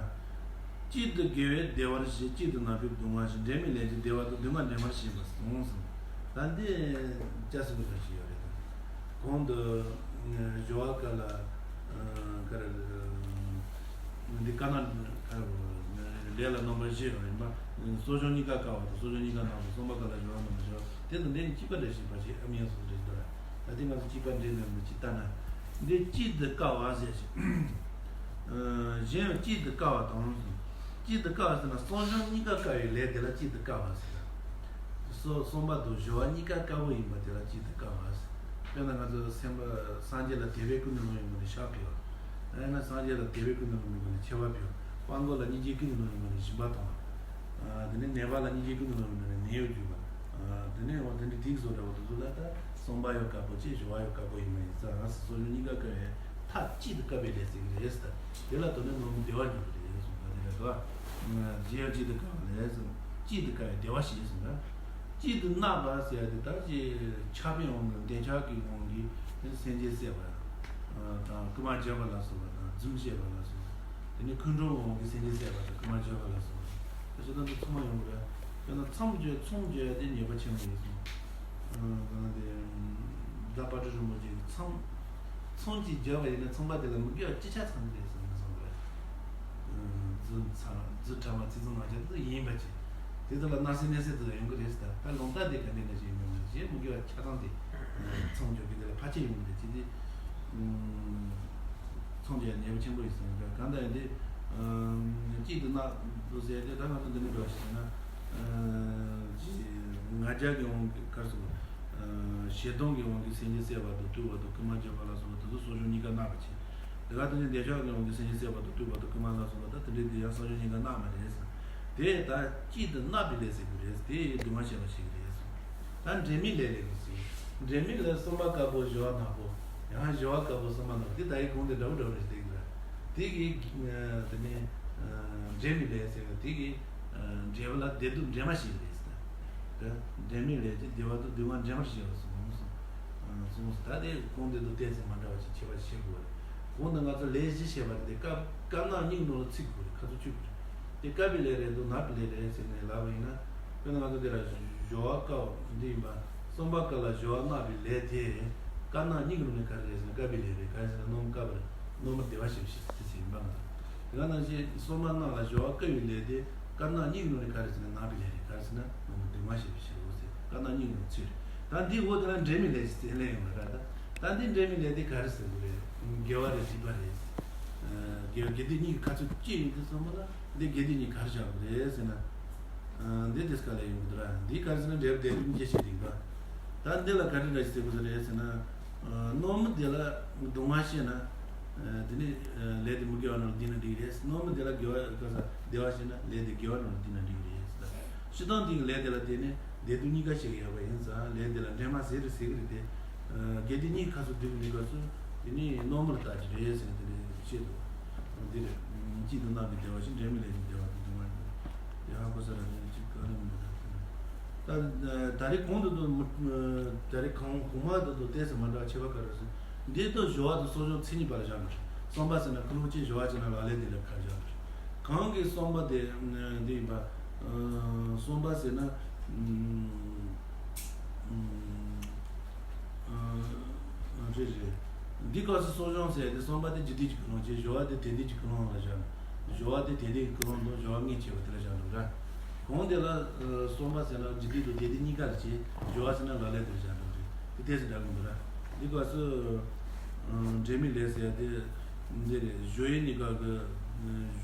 གཅིག་ཏུ་དགེ་བའི་བདེ་བར་བྱེད། གཅིག་ཏུ་སྣང་བའི་སྡུག་བསྔལ་ཞིག་འབྲལ་མེད་ལས་ཀྱི་བདེ་བ་དང་སྡུག་བསྔལ་འབྲལ་བར་བྱེད་པ་གསུངས་སོ། ད་འདི་སྐྱ་སེར་པོ་འདྲ་ཞིག་ཡོད་རེད་ད། གོང་དུ་སྦྱོར་བ་སྐབས་ལ་ག་རེ་འདི་ཀ་ན་ལས་ལ་རྣམ་པ་བཞི་ཡོད་རེད་པ། གསོ་སྦྱོང་གཉིས་ཀ་དཀའ་བ་དང་གསོ་སྦྱོང་གཉིས་ཀ་སྣང་བ། གསུམ་པ་སྐབས་ལ་སྦྱོར་བ་རྣམ་པ་བཞི་བ་དེ་དང་འདི་གཉིས་གཅིག་པ་འདྲ་ཞིག་པ་ཞིག་ཨ་མིན་སོགས་འདྲ་ཞིག་འདུག་ད་ལྟའི་ང་ཚོ་གཅིག་པ་འདྲེས་ནས་འདི་གཅིག་ལྟ་ན། འདི་གཅིག་ཏུ་དཀའ་བ་ཟེར་ཞིང་། གཞན་ཡང་གཅིག་ཏུ་དཀའ་བ་དང་། གཅིག་ཏུ་དཀའ་བ་ཟེར་ན་གསོ་སྦྱོང་གཉིས་ཀ་དཀའ་བའི་ལས་དེ་ལ་གཅིག་ཏུ་དཀའ་བ་ཟེར། གསོ་གསུམ་པ་དང་སྦྱོར་བ་གཉིས་ཀ་དཀའ་བོ་ཡིན་པ་དེ་ལ་གཅིག་ཏུ་དཀའ་བ་ཟེར། དཔེར་ན་ང་ཚོ་སེམས་པ་སངས་རྒྱས་ལ་དད་པས་ཀུན་ནས་བསླངས་པའི་ངོ་ནས་ཕྱག་ཕུལ་བ། ཡང་ན་སངས་རྒྱས་ལ་དད་པས་ཀུན་ནས་བསླངས་པའི་ངོ་ནས་མཆོད་པ་ཕུལ་བ། སྤྲང་པོ་ལ་སྙིང་རྗེས་ཀུན་ནས་བསླངས་པའི་ངོ་ནས་སྦྱིན་པ་གཏོང་བ། དེ་ནས་ནད་པ་ལ་སྙིང་རྗེས་ཀུན་ནས་བསླངས་པའི་ངོ་ནས་ནད་གཡོག་བྱེད་པ། དེ་ནས་འོ་དེ་འདྲའི་དེ་བཟོ་འདྲ་བོ་དེ་ཚོ་ལ་ད་གསུམ་པ་ཡང་དཀའ་པོ་ཅིག་སྦྱོར་བ་ཡང་དཀའ་པོ་ཡིན་པ་ཡིན་ཙང་ང་ཚོ་གསོ་སྦྱོང་གཉིས་ཀ་དཀའ་བའི་མཐའ་གཅིག་ཏུ་དཀའ་བའི་ལས་ཟེར་གྱི་རེད་ཟེར། དེ་ལ་དོ་ནས་ནོར་བུ་བདེ་བ་འབྱུང་གི་རེད་གསུངས་པ་དེ་འདྲ་འདུག་བ། རྗེས་ཡང་གཅིག་ཏུ་དཀའ་བ་ལས་གསུངས། གཅིག་ཏུ་དཀའ་བའི་བདེ་བ་ཞེས་གསུངས་ན། གཅིག་ཏུ་བསྔགས་པ་ཟེར་ཡ་དེ་ད་ཅི་ཆགས་པའི་དབང་གིས་འདོད་ཆགས་ཀྱི་དབང་གིས་སེམས་ཅན་བསད་པ་དང་རྐུན་མ་བརྗེད་པ་ལ་སོགས་པ་དང་རྫུན་བཤད་པ་ལ་སོགས་པ། དེ་ནས་ཁོང་ཁྲོ་བའི་དབང་གིས་སེམས་ཅན་བསད་པ་དང་རྐུན་མ་བརྗེད་པ་ལ་སོགས་པ། ད་ཅི་ད་འདི་ཚང་མ་ཡོང་གི་རེད། དཔེར་ན་མཚམས་སྦྱོར་མཚམས་སྦྱོར་ཡ་དེ་ཉེས་པ་ཆེན་པོ་ཡིན་གསུངས། གང་དེ་ད་པ་ཏྲ་རིན་པོ་ཆེ་གིས་མཚམས་མཚམས་ཀྱིས་སྦྱར་བ་ཡིན་ན་ཚངས་པ་དེ་ལ་མི་དགེ་བ་ཅི་ཆ་ཚང་གི་རེད་གསུངས་གསུངས་པ་རེད། རྫུན་ཚ་རྫུན་ཕྲ་མ་ཚིག་རྩུབ་ངག་འཁྱལ་དེ་ཡིན་པ་ཅི། དེ་ཚོ་ལ་སྣང་སྲིད་གནས་སྲིད་དུ་ཡོང་གི་རེད་ཟེར། ད་ལུང་རྟགས་དེ་ག་འདྲ་འདྲ་ཞིག་ཡིན་མིན་མ་ཤེས། མི་དགེ་བ་ཆ་ཚང་དེ་མཚམས་སྦྱོར་གྱི་དེ་ལ་ཕལ་ཆེར་ཡོང་གི་རེད་ཅེས་དེ། མཚམས་སྦྱོར་ཉེས་པ་ཆེན་པོ་ཡིན་ཟེར་ག་གང་ལྟར་ཡིན་ཏེ། གཅིག་ཏུ་བསྔགས་འདུག་ཟེར་ཏེ་ད་ང་ཚོ་འདི་ནས་འགྲོ་ཞིག་ཟེར་ན། ཅི་ང་རྒྱལ་གྱི་དབང་གིས་གར་སོང་། ཞེ་སྡང་གི་དབང་གིས་སེམས་ཅན་བསད་པ་དང་གཏུབ་པ་དང་རྐུན་མ་བརྗེད་པ་ལ་སོགས་པ་དེ་ཚོ་གསོ་སྦྱོང་གཉིས་ཀ་བསྔགས་པ་བྱས། དེ་ག་དེ་ནས་འདོད་ཆགས་ཀྱི་དབང་གིས་སེམས་ཅན་བསད་པ་དང་གཏུབ་པ་དང་རྐུན་མ་ལ་སོགས་པ་ད་དེ་འདྲའི་དེ་ཡང་གསོ་སྦྱོང་གཉིས་ཀ་བསྔགས་པ་རེད་ཟེར། དེ་ད་གཅིག་ཏུ་བསྔགས་པའི་ལས་ཟེར་གྱི་རེད། དེ་སྡུག་བསྔལ་བྱེད་པ་ཞིག་རེད་ཟེར། ད་འབྲལ་མེད་ལས་ལས་ཀྱི་ཟེར། འབྲལ་མེད་ལས་གསུམ་པ་དཀར་པོ་སྦྱོར་བ་ནག་པོ། ཡང་སྦྱོར་བ་དཀར་པོ་གསུམ་པ་ནག་པོ་དེ་ད་ཡི་གུང་དེ་འདྲ་བོ་འདྲ་བོ་རེད་ཟེར་གྱི་རེད། དེ་གི་དེ་ནས་འབྲལ་མེད་ལས་ཟེར་གྱི་དེ་གི་འབྲལ་བ་ལ་བདེ་སྡུག་འདྲེས་མ་ཞིག་རེད་ཟེར། འབྲེལ་མེད་ལས་དེ་བདེ་བ་དང་སྡུག་བསྔལ་འབྲེལ་བར་བྱེད་པ་གསུངས་སོ། གསུངས་སོ། ད་དེ་གོང་དེ་དང་ཏོག་ཙམ་མ་འདྲ་བ་ཞིག་ཁྱད་པར་ཕྱེ་དགོས་རེད། གོང་དུ་ང་ཚོ་ལས་བཞི་བཤད་པ་དེ་དཀར་དཀར་ནག་གཉིས་ནང་ལ་ཚིག་དགོས་རེད། ཁ་ཚུགས་གཅིག་དགོས་རེད། དེ་དཀར་པའི་ལས་རེད་འདུག་ནག་པའི་ལས་རེད་ཟེར་ནས་ལབ་པ་ཡིན་ན། དཔེར་ན་ང་ཚོ་དེ་ལ་སྦྱོར་བ་དཀར་བ་འདི་ཡིན་པ། གསུམ་པ་དཀར་ལ་སྦྱོར་བ་ནག་པའི་ལས་དེ། དཀར་ནག་གཉིས་ཀྱི་ནང་ནས་ག་རེ་རེད་ཟེར་ན་དཀར་པའི་ལས་རེད། ག་རེ་ཟེར་ན་རྣམ་པར་དཀར་པ་རེད། རྣམ་པར་བདེ་བར་གཤེགས་པའི་ཕྱིར་དེ་ཚོ་ཡིན་པ་ང་ཚོ། དེ་ག་ནང་བཞིན་གསུམ་པ་ནག་ལ་སྦྱོར་བ་དཀར་བའི་ལས་དེ། དཀར་ནག་གཉིས་ཀྱི་ནང་ནས་ག་རེ་ཟེར་ན་ནག་པའི་ལས་རེད། ག་རེ་ཟེར་ན་རྣམ་པར་སྡུག་བསྔལ་བཤད་པའི་ཕྱིར་རོ་ཟེར། དཀར་ནག་གཉིས་ཀྱི་ནང་ཚུད་རེད། ད་འདི་འོག་དེ་ལ་འབྲེལ་མེད་ལས་ཀྱི་རྩལ་ལས་ཡོང་བ་ར། ད་ད་འདི་འབྲེལ་མེད་ལས་དེ་ག་རེ་ཟེར་དགོས་རེད། དགེ་བ་རེད། སྒྲིབ་པ་རེད། དགེ་བ་དགེ་སྡིག་གཉིས་ཀྱི་ཁ་ཚུགས་གཅིག་ཡིན་དུས་ཙམ་པ་ལ་འདི་དགེ་སྡིག་གཉིས་ག་རེ་བཞག་དགོས་རེད་ཟེར་ན། འདི་དེ་ག་ལ་ཡོང་གི་འདུག་ར། འདི་ག་རེ་ཟེར་ན་འབྲས་བུ་བདེ་སྡུག་གཉིས་ཀ་བཤད་ཀྱི་ཡིན་པ། ད་འདི་ལ་ག་རེ་འདྲ་ཞིག་ཟེར་དགོས་ས་རེད་ཟེར་ན། རྣམ་པར་བདེ་ལ་སྡུག་བསྔལ་བཤད་ན། དེ་ནི་ལས་དེ་མི་དགེ་བ་རྣམས་ལ་བསྡུས་ན་འགྲིག་རེད། རྣམ་པར་བདེ་ལ་དགེ་བ་ག་ས་བདེ་བ་བཤད་ན་ལས་དེ་དགེ་བ་རྣམས་ལ་བསྡུས་ན་འགྲིག་རེད་ཟེར། སྤྱིར་བཏང་དེའི་ལས་དེ་ལ་བརྟེན་ནས་བདེ་སྡུག་གཉིས་ཀ་བཤད་ཀྱི་ཡོད་པ་ཡིན་ཙང་ལས་དེ་ལ་འབྲེལ་མ་ཟེར་རེད་ཟེར་གྱི་རེད་དེ། དགེ་སྡིག་གཉིས་ཁ་ཚུགས་སྡུག་གི་སྐབས་སུ་དེ་ནི་རྣམ་པར་བལྟ་གི་རེད་ཟེར་ནས་དེ་ནས་བཤད་འདུག་འདི་རེད། གཅིག་ཏུ་རྣམ་པར་བདེ་བ་ཞིག་འབྲེལ་མེད་ལས་ཀྱི་བདེ་བ་དང་སྡུག་བསྔལ་དེ་ཧ་གོ་ས་ར་ནས་གཅིག་ག་ལ་མི་འདུག་ད་ད་རེས་གོང་དུ་དུ་ད་རེས་གོང་གོང་མ་དུ་དུ་ཏོག་ཙམ་མ་འདྲ་བ་ཁྱད་པར་ག་རེ་ཟེར། འདི་དུ་སྦྱོར་བ་དང་གསོ་སྦྱོང་མཚན་ཉིད་པ་ལ་བཞག་མི་རེད། གསུམ་པ་ཟེར་ན་ཀུན་སློང་ཅན། སྦྱོར་བ་བྱས་ན་ལག་ལེན་དེ་ལ་ཁ་བཞག་མི་རེད། གང་གི་གསུམ་པ་དེ་འདི་ཡིན་པ། གསུམ་པ་ཟེར་ན། རེད་རེད། འདི་སྐབས་སུ་གསོ་སྦྱོང་ཟེར་ཏེ་གསུམ་པ་དེ་རྒྱུ་སྡིག་གི་ཀུན་སློང་བྱས། སྦྱོར་བ་དེ་དེ་སྡིག་གི་ཀུན་སློང་ལ་བཞག་སྦྱོར་བ་དེ་དེ་སྡིག་གི་ཀུན་སློང་དང་སྦྱོར་བ་ངེས་བྱས་པ་དེ་ལ་བཞག་འགྲོ་ར། གོང་དེ་ལ་གསུམ་པ་ཟེར་ན་རྒྱུ་སྡིག་དང་དེ་སྡིག་གཉིས་ཀ་ལ་བྱས། སྦྱོར་བ་ཟེར་ན་ལག་ལེན་དེ་ལ་བཞག་འགྲོ་རེད། དེ་ཏོག་ཙམ་འདྲ་གི་འདུག་ར། འདི་སྐབས་སུ་འབྲེལ་མེད་ལས་ཟེར་ཡ་དེ། འདི་རེད། སྦྱོར་བའི་གཉིས་ཀ་གི་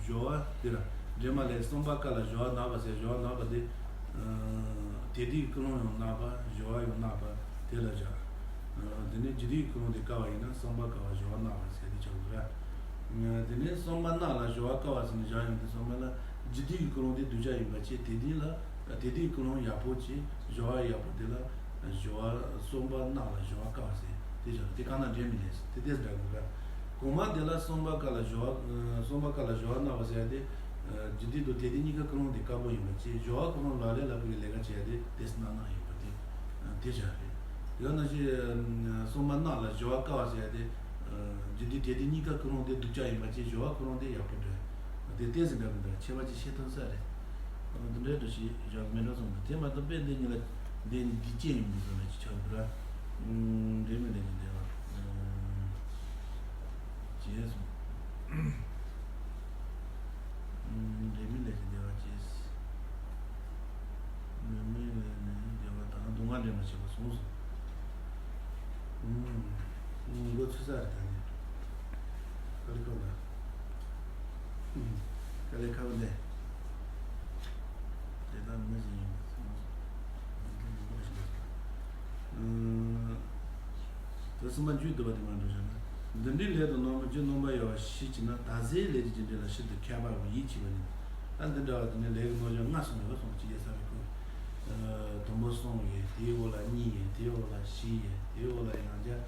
སྦྱོར་བ་དེ་ལ་འདྲེས་མ་ལས་གསུམ་པ་ཀ་ལ་སྦྱོར་བ་ནག་པ་ཟེར། སྦྱོར་བ་ནག་པ་དེ་དེ་སྡིག་ཀུན་སློང་ཡང་ནག་པ། སྦྱོར་བ་ཡང་ནག་པ་དེ་ལ་བཞག་དེ་ནས་རྒྱུ་སྡིག་ཀུན་སློང་དེ་དཀར་བ་ཡིན་ན་གསུམ་པ་དཀར་བ་སྦྱོར་བ་ནག་པ་ཟེར་དེ་ཆགས་འདུག་ར། དེ་ནས་གསུམ་པ་ནག་ལ་སྦྱོར་བ་དཀར་བ་ཟེར་ནས་བཞག་ཡོང་དུས་ཙམ་པ་ལ་རྒྱུ་སྡིག་གི་ཀུན་སློང་དེ་གདུལ་བྱ་ཡིན་པ་བྱས། དེ་སྡིག་ལ་དེ་སྡིག་ཀུན་སློང་ཡག་པོ་བྱས། སྦྱོར་བ་ཡག་པོ་དེ་ལ། སྦྱོར་བ་གསུམ་པ་ནག་ལ་སྦྱོར་བ་དཀར་བ་ཟེར་དེ་བཞག་དེ་གང་ན་འདྲེས་མི་ལས་དེ་ཏོག་ཙམ་འདྲ་གི་ར། གོང་མ་དེ་ལ་གསུམ་པ་ཀ་ལ་སྦྱོར་བ། གསུམ་པ་ཀ་ལ་སྦྱོར་བ་ནག་པ་ཟེར་ཡ་དེ། རྒྱུ་སྡིག་དང་དེ་སྡིག་གཉིས་ཀ་ཀུན་སློང་དེ་དཀར་པོ་ཡིན་པ་བྱས། སྦྱོར་བ་ཀུན་སློང་ལག་ལེན་ལ་ཕུག་གི་ལས་ཀ་བྱེད་ཡ་དེ་ཏོག་ཙམ་ནག་ནག་ཡིན་པ་དེ་དེ་བཞག་རེད། ཡང་ན་ཞེ་གསུམ་པ་ནག་ལ་སྦྱོར་བ་དཀར་བ་ཟེར་ཡ་དེ། རྒྱུ་སྡིག་དེ་སྡིག་གཉིས་ཀ་ཀུན་སློང་དེ་སྡུག་ཅག་ཡིན་པ་བྱས། སྦྱོར་བ་ཀུན་སློང་དེ་ཡག་པོ་འདྲ། དེ་ཏོག་ཙམ་འདྲ་མི་འདྲ་ཁྱད་པར་ཅིག་ཤེས་ཐུབ་ས་རེད། འདི་འདྲའི་འདྲ་ཞིག་བཞག་མེད་འགྲོ་སོང་། དེ་མ་གཏོགས་དཔེ་འདི་གཉིས་ལ་འདི་འདི་སྐྱེ་ཡིན་འདི་ཚོ་ལ་ཅི་ཆགས་འདུག་ར། འདྲེས་མེད་ལས་ཀྱི་འབྲེལ་བ་བྱས་སོང་། འབྲེལ་མེད་ལས་ཀྱི་འབྲེལ་བ་བྱས། འབྲེལ་མེད་ལས་ནི་འབྲེལ་བ་དང་སྡུག་བསྔལ་འདྲེས་མ་བྱས་པ་གསུངས་སོ། ཨུམ། མགོ་ཚོས་ས་རེད་ད་ནི། ཀ་ལི་ཁོ་ལ། ཨུམ། ཀ་ལི་ཁ་བ་ལེ། དེ་དག་མི་ཞིག་ཡིན་པ་གསུངས་སོ། ཨུམ། དེ་གསུམ་པ་མཇུག་བསྡུ་བ་དེ་མ་འགྲོ་བཞག་ན། འདི་འདྲའི་ལས་དང་རྣམ་སྨིན་རྒྱུ་རྣམ་པར་དབྱེ་བ་བཞི་བྱས་ན། ད་ཟེར་ལས་ཀྱི་རྒྱུ་འབྲས་ལ་ཕྱིར་དུ་ཁྱབ་པའོ། ཡིད་ཆེས་པ་ནི། ད་འདི་འདྲ་བ་དེ་ནི་ལས་ཀྱི་རྣམ་གཞག་ལྔ་གསུངས་ཡོད་གསུངས། ཅི་ཡ་ས་རི་ཁོ། དང་པོ་གསུམ་ཡོད། དེའི་འོག་ལ་གཉིས་ཡོད། དེའི་འོག་ལ་བཞི་ཡོད། དེའི་འོག་ལ་ཡང་བསྐྱར་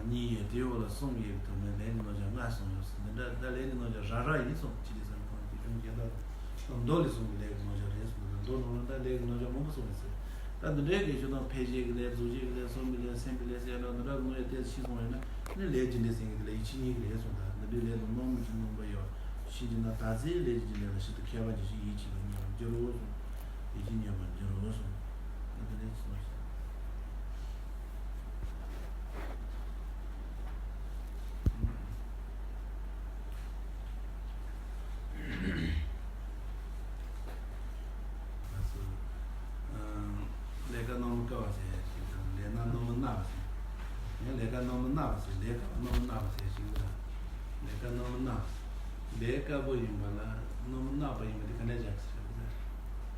གཉིས་ཡོད། དེའི་འོག་ལ་གསུམ་ཡོད་དུ་མའི་ལས་ཀྱི་རྣམ་གཞག་ལྔ་གསུངས་ཡོད་གསུངས། འདི་འདྲ་ད་ལས་ཀྱི་རྣམ་གཞག་ར་ར་ཡིན་གསུངས། ཅི་ཡ་ས་རི་ཁོ་ནི་དེ་ཅུང་ཇི་ལྟར་མདོ་ལས་གསུངས་པའི་ལས་ཀྱི་རྣམ་གཞག་རེད་གསུངས། མདོ་ནང་ལ་ད་ལས་ཀྱི་རྣམ་གཞག་མང་པོ་གསུངས་ཡོད་ཟེར། ད་འདི་འདྲའི་གི་ཞུ་དང་འཕེལ་བྱེད་ཀྱི་ལས། རྫོགས་བྱེད་ཀྱི་ལས། གསུམ་པའི་ལས། སེམས་པའི་ལས་ཟེར་ཡ་འདྲ་འདི་འདྲ་གི་ནང་ཡང་ཏོག་ཙམ་ཤེས་སོང་བས་ན་ནི་ལས་རྒྱུ་འབྲས་ཟེར་མཁན་དེ་ལ་ཡིད་ཆེས་རྙེད་ཀྱི་རེད་གསུངས། ད་འདི་འདྲའི་ལས་དང་རྣམ་སྨིན་གྱི་རྣམ་པར་དབྱེ་བ་ཤེས་ཀྱི་ན། ད་ཟེར་ལས་ཀྱི་རྒྱུ་འབྲས་ལ་ཕྱིར་དུ་ཁྱབ་པ་ཇི་ཞིག་ཡིད་ཆེས་པ་ཉེ་བར་འགྱུར་རོ་གསུངས། ཡིད་ཆེས་ཉེ་བར་འགྱུར་རོ་གསུངས། ད་འདི་འདྲའི་གསུངས་ཤིང་། ལས་ཀ་རྣམ་པར་དཀར་བ་ཟེར་ཡ་ཞིག་དང་། ལས་ན་རྣམ་པར་ནག་པ་ཟེར། ཡང་ལས་ཀ་རྣམ་པར་ནག་པ་ཟེར། ལས་དཀར་པོ་རྣམ་པར་ནག་པ་ཟེར་ཞིག་དང་། ལས་ཀ་རྣམ་པར་ནག་པ་ཟེར། ལས་དཀར་པོ་ཡིན་པ་ལ་རྣམ་པར་ནག་པ་ཡིན་པ་དེ་ག་འདྲ་བཞག་ཟེར་བ།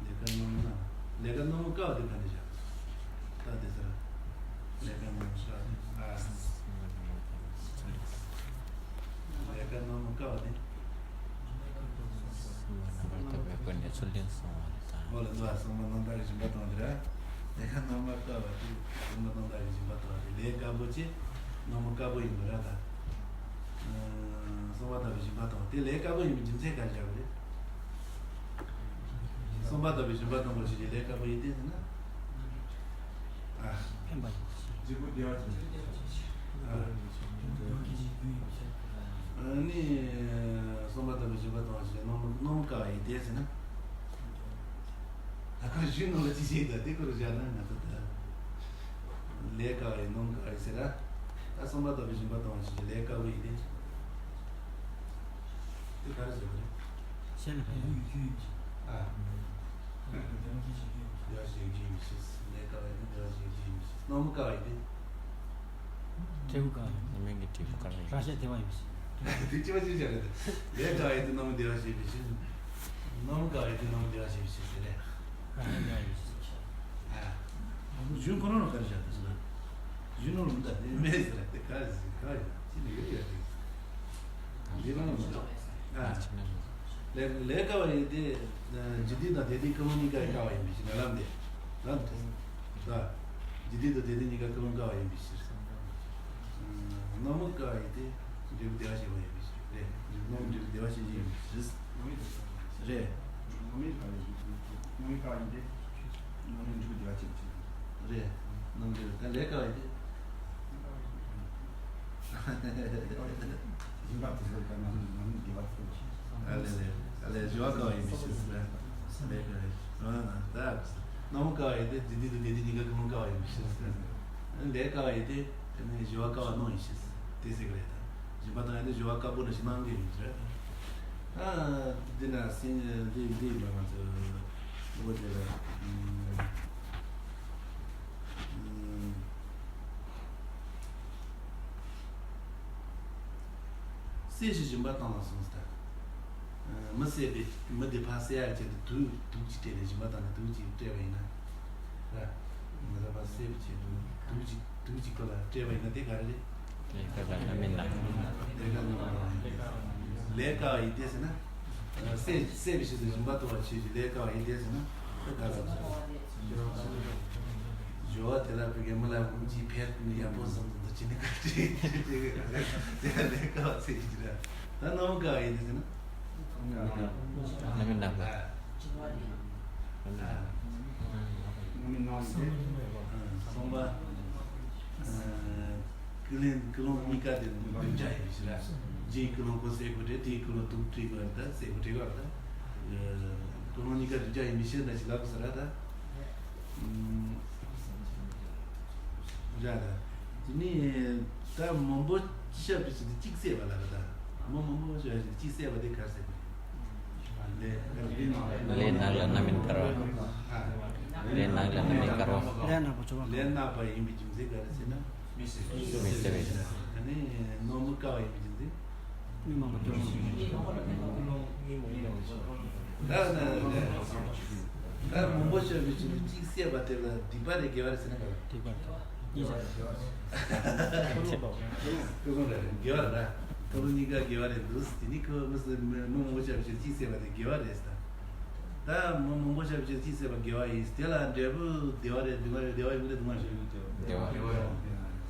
ལས་ཀ་རྣམ་པར་ནག་ལས་ཀ་རྣམ་པར་དཀར་བ་དེ་ག་འདྲ་བཞག་ད་དེ་ཟེར། ལས་ཀ་རྣམ་པར་དཀར་བ་དེ། ཨ། ལས་ཀ་རྣམ་པར་དཀར་བ་དེ། གསུམ་པ་རྣམ་པར་དག་པའི་སྒོ་ནས་ཚུལ་ཁྲིམས་བསྲུང་བ་རེད་ད། འོ་ལ་འདུག་ཨ། གསུམ་པ་རྣམ་དག་གི་སྦྱིན་པ་གཏོང་དེ་ར། ལས་ཀ་རྣམ་པར་དཀར་བ་དེ་གསུམ་པ་རྣམ་དག་གི་སྦྱིན་པ་གཏོང་དེ། ལས་དཀར་པོ་ཆེ་རྣམ་པར་དཀར་པོ་ཡིན་པ་ར་ད། གསུམ་པ་དག་པའི་སྦྱིན་པ་གཏོང་དེ་ལས་དཀར་པོ་ཡིན་པའི་རྒྱུ་མཚན་ག་རེ་བཞག་པ་རེད། གསུམ་པ་ ལྟ་བུའི་སྦྱིན་པ་གཏོང་བ་ཞིག་གི་ལས་དཀར་པོ་ཡིན་ཏེ་ཟེར་ན། ཨ། ཕན་པ་ཡིན། ཨ། ཨ་ནི། གསུམ་པ་ལྟ་བུའི་སྦྱིན་པ་གཏོང་བ་ཞིག་གི་སྣོམ་སྣོམ་དཀའ་བ་ཡིན་ཏེ་ཟེར་ན། ད་ཁོ་རང་གཞུང་ནང་ལ་ཅི་བྱེད་ད་དེ་ཁོ་རང་བཞག་ན་ང་ཚོ་ད་ལས་དཀའ་བ་ཡིན་སྣོམ་དཀའ་བ་ཡིན་ཟེར་ན། ད་གསུམ་པ་ལྟ་བུའི་སྦྱིན་པ་གཏོང་བ་ཞིག་གི་ལས་དཀར་པོ་ཡིན་ཏེ། དེ་ག་རེ་བྱེད་པ་རེད། གཞན་ལ་ཕན་ཡོན་ཡོད་ཀྱི་ཡོད་ཀྱི། ཨ། བདེ་བ་ཞིག་ཡོད་ཀྱི་ཡོད་མི་ཤེས། ལས་དཀའ་བ་ཡིན་ན་བདེ་བ་ཞིག་ཡོད་ཀྱི་ཡོད་མི་ཤེས། སྣོམ་དཀའ་བ་ཡིན་ཏེ། འབྲས་བུ་དཀའ་བ་ཡིན། སྣོམ་གྱི་འབྲས་བུ་དཀའ་བ་ཡིན། རང་ཤ་དེ་བ་ཡིན་མི་ཤེས། དེ་ཅི་བ་ཅི་བྱ་རེད། ལས་དཀའ་བ་ཡིན་ཏེ་སྣོམ་བདེ་བ་ཞིག་ཡོད་མི་ཤེས། སྣོམ་དཀའ་བ་ཡིན་ཏེ་སྣོམ་བདེ་བ་ཞིག་ཡོད་མི་ཤེས་ཟེར་རེད། རང་ཤ་དེ་བ་ཡིན་མི་ཤེས། ཨ། གཞུང་ཁོ་རང་ལ་ག་རེ་བཞག་འདུག་ཟེར་ན། གཞུང་ནང་ལ་མི་འདུག་དེ་མེད་ཟེར་ཏེ་ག་རེ་ཟེར་ག་རེ་ཅི་ནས་ཡོད་ཡོད་དེ། འདི་ནང་ལ་མི་འདུག་ཨ། ལས་ལས་དཀའ་བ་ཡིན་ཏེ། འཇིག་རྟེན་དང་དེ་སྟེང་ཀུན་སློང་གཉིས་ཀ་དཀའ་བ་ཡིན་པའི་ཕྱིར་ལམ་དེ། ལམ་དེ། ད། འཇིག་རྟེན་དང་དེ་སྟེང་གཉིས་ཀ་ཀུན་སློང་དཀའ་བ་ཡིན་པའི་ཕྱིར། སྣོམ་དཀའ་བ་ཡིན་ཏེ། འབྲས་བུ་བདེ་བ་བྱེད་པ་ཡིན་པའི་ཕྱིར་རེད། སྣོམ་འབྲས་བུ་བདེ་བ་བྱེད་ཀྱི་ཡིན་པའི་ཕྱིར། རེད། རེད། སྣོམ་འབྲས་བུ་བདེ་བ་བྱེད་པའི་ཕྱིར། རེད། སྣོམ་འབྲས་བུ་ད་ལས་དཀའ་བ་ཡིན་ཏེ། སྦྱིན་པ་དེ་ཚོ་ལ་ང་ཚོ་ནང་དགེ་བ་ཐོབ། ཨ་ལས་ལས་ཨ་ལས་སྦྱིན་པ་དཀའ་བ་ཡིན་པའི་ཕྱིར་ཟེར། ལས་དཀའ་བ་ཡིན། ཨ་ད་སྣོམ་དཀའ་བ་ཡིན་ཏེ་འཇིག་རྟེན་དང་དེ་སྟེང་གཉིས་ཀ་ཀུན་སློང་དཀའ་བ་ཡིན་པའི་ཕྱིར་ཟེར། ལས་དཀའ་བ་ཡིན་ཏེ་དེ་ནི་སྦྱིན་པ་དཀའ་བ་སྣོམ་ཡིན་ཕྱིར་དེ་ཟེར་གི་རེད་ད། སྦྱིན་པ་དང་ཡང་དེ་སྦྱིན་པ་དཀར་པོ་འདྲ་ཞིག་གནང་གི་ཡིན་རེད། ཨ་འདི་ན་སེམས་འདི་འདི་ཡིན་པ་ང་ཚོ་འོ་དེ་ལ། བསད་ཞིང་སྦྱིན་པ་བཏང་བ་གསུངས་སོ། མི་བསད་པའི་མི་དེ་ཕར་བསད་ཡག་ཆེད་དུ་དུག་དུག་ཅིག་སྤྲད་ནས་སྦྱིན་པ་བཏང་ནས་དུག་ཅིག་སྤྲད་པ་ཡིན་ན། ར། མི་ར་ཕར་བསད་པའི་ཆེད་དུ་དུག་ཅིག་དུག་ཅིག་ཁོ་ལ་སྤྲད་པ་ཡིན་ན་དེ་ག་རེ་རེད། ལས་དཀའ་བ་རྣམ་སྨིན་ལ། ལས་དཀའ་རྣམ་སྨིན་ལ། ལས་དཀའ་བ་ཡིན་ཏེ་ཟེར་ན། བསད་བསད་པའི་ཆེད་དུ་སྦྱིན་པ་གཏོང་བ་ཆེད་ཀྱི་ལས་དཀའ་བ་ཡིན་ཏེ་ཟེར་ན། དེ་ག་ལ་སྦྱོར་བ་དེ་ལ་བུ་གའི་མི་ལ་ཀུན་གྱིས་ཕེབས་ནས་ཡག་པོ་བཟང་བཟང་དུ་བྱས་ནས་བཀའ་དྲིན་དེ་ག་ལ་དེ་ལ་ལས་དཀའ་བ་ཚེ་ཡིན་གྱི་ར། ད་རྣམ་དཀའ་བ་ཡིན་ཏེ་ཟེར་ན། རྣམ་སྨིན་ལ། རྣམ་སྨིན་ལ། གསུམ་པ། ཀུན་སློང་ཀུན་སློང་གཉིས་ཀ་དེ་བདུན་བརྒྱ་ཡིན་ཞེས་ར། རྗེའི་ཀུན་སློང་ཁོ་སེལ་དགོས་རེད། དེའི་ཀུན་སློང་དུག་སྤྲད་དགོས་རེད། ད་སེལ་དགོས་རེད་བ་ད། ཀུན་སློང་གཉིས་ཀ་བདུན་བརྒྱ་ཡིན་མི་ཤེས་ན་ཞིག་ལབ་ཟེར་ར་ད། ར་ད། དེ་ནི་ད་མང་པོ་ཤ་བི་ཞིག་གཅིག་བསད་པ་ལ་ར་ད། མི་མང་པོ་ཤ་བི་ཞིག་གཅིག་བསད་པ་དེ་གར་ཟེར་དགོས་རེད། ལས་ནག་ལ་རྣམ་སྨིན་དཀར་བ། ལས་ནག་ལ་རྣམ་སྨིན་དཀར་བ། ལས་ནག་པོ་བྱུང་བ། ལས་ནག་པ་ཡིན་པའི་རྒྱུ་མཚན་ག་རེ་ཟེར་ན། མི་བསད་པའི་ཕྱིར། ཨ་ནི་རྣམ་སྨིན་དཀར་བ་ཡིན་པའི་རྒྱུ་མཚན། མི་མང་པོ་སྐྱོབ་ཕྱིར། ད་ན་ད་མང་པོ་སྐྱོབ་པའི་ཕྱིར་གཅིག་བསད་པ་དེ་ལ་སྡིག་པ་རེད་དགེ་བ་རེད་ཟེར་ན་ག་རེ། སྡིག་པ་རེད། གཉིས་ཆ་རེད། ཁོ་ཚོ་རེད་དགེ་བ་རེད་ན། ཁོ་ཚོ་གཉིས་ཀ་དགེ་བ་རེད་འདུག་དེ་ནི་ཁོ་མི་སེ་མི་མང་པོ་སྐྱོབ་པའི་ཕྱིར་གཅིག་བསད་པ་དེ་དགེ་བ་རེད་ཟེར། ད་མི་མང་པོ་ཞབས་ཕྱི་གཅིག་བསད་པ་དགེ་བ་ཡིན། དེ་ལ་འབྲས་བུ་བདེ་བ་རེད་སྡུག་བསྔལ་རེད། བདེ་བ་ཡོང་གི་རེད་སྡུག་བསྔལ་ཞིག་ཡོང་གི་རེད།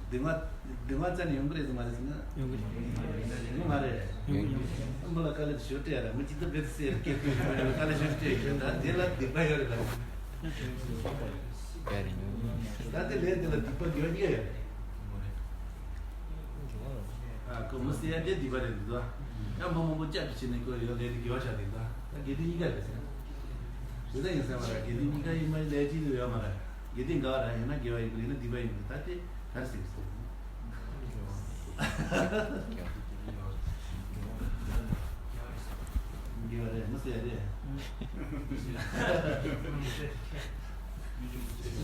བདེ་བ། སྡུག་བསྔལ་སྡུག་བསྔལ་རྩ་ནས་ཡོང་གི་རེད་སྡུག་བསྔལ་རེད་ཟེར་ན། ཡོང་གི་རེད། ཡོང་མ་རེད། ཡོང་གི་རེད། མི་ལ་དཀའ་ལས་ཞོ་སྤྲད་ཡ་ར་མི་གཅིག་ཏུ་བེད་སེ་སྐད་ཕུད་དཀའ་ལས་ཞོ་སྤྲད་ཡོད། ད་དེ་ལ་སྡིག་པ་ཡོད་རེད་ལ། ད་དེ་ལས་དེ་ལ་སྡིག་པ་དགེ་བ་གཉིས་ཀ་ཡོད་རེད། ཨ་ཁོ་མི་སེ་ཡ་དེ་སྡིག་པ་རེད་འདུག་ད་ཡང་མི་མང་པོ་སྐྱབས་ཀྱི་ཕྱིར་ནས་ཁོ་ཡོད་ལས་དེ་དགེ་བ་ཆགས་དེ་འདུག་ད་དགེ་སྡིག་གཉིས་ཀ་རེད་ཟེར། དེ་ལྟ་ཡིན་ཟེར་བ་ར་དགེ་སྡིག་གཉིས་ཀ་ཡིན་མ་ཡིན་ལས་ཅི་ཡོད་མ་ར། དགེ་སྡིག་འགལ་བ་ར་ཡིན་ན་དགེ་བ་ཡིན་དགོས་ཡིན་ན་སྡིག་པ་ཡིན་དགོས་ད་དེ་ག་རེ་ཟེར་ཟེར། དགེ་བ་རེད་མི་སེ་ཡ་རེད།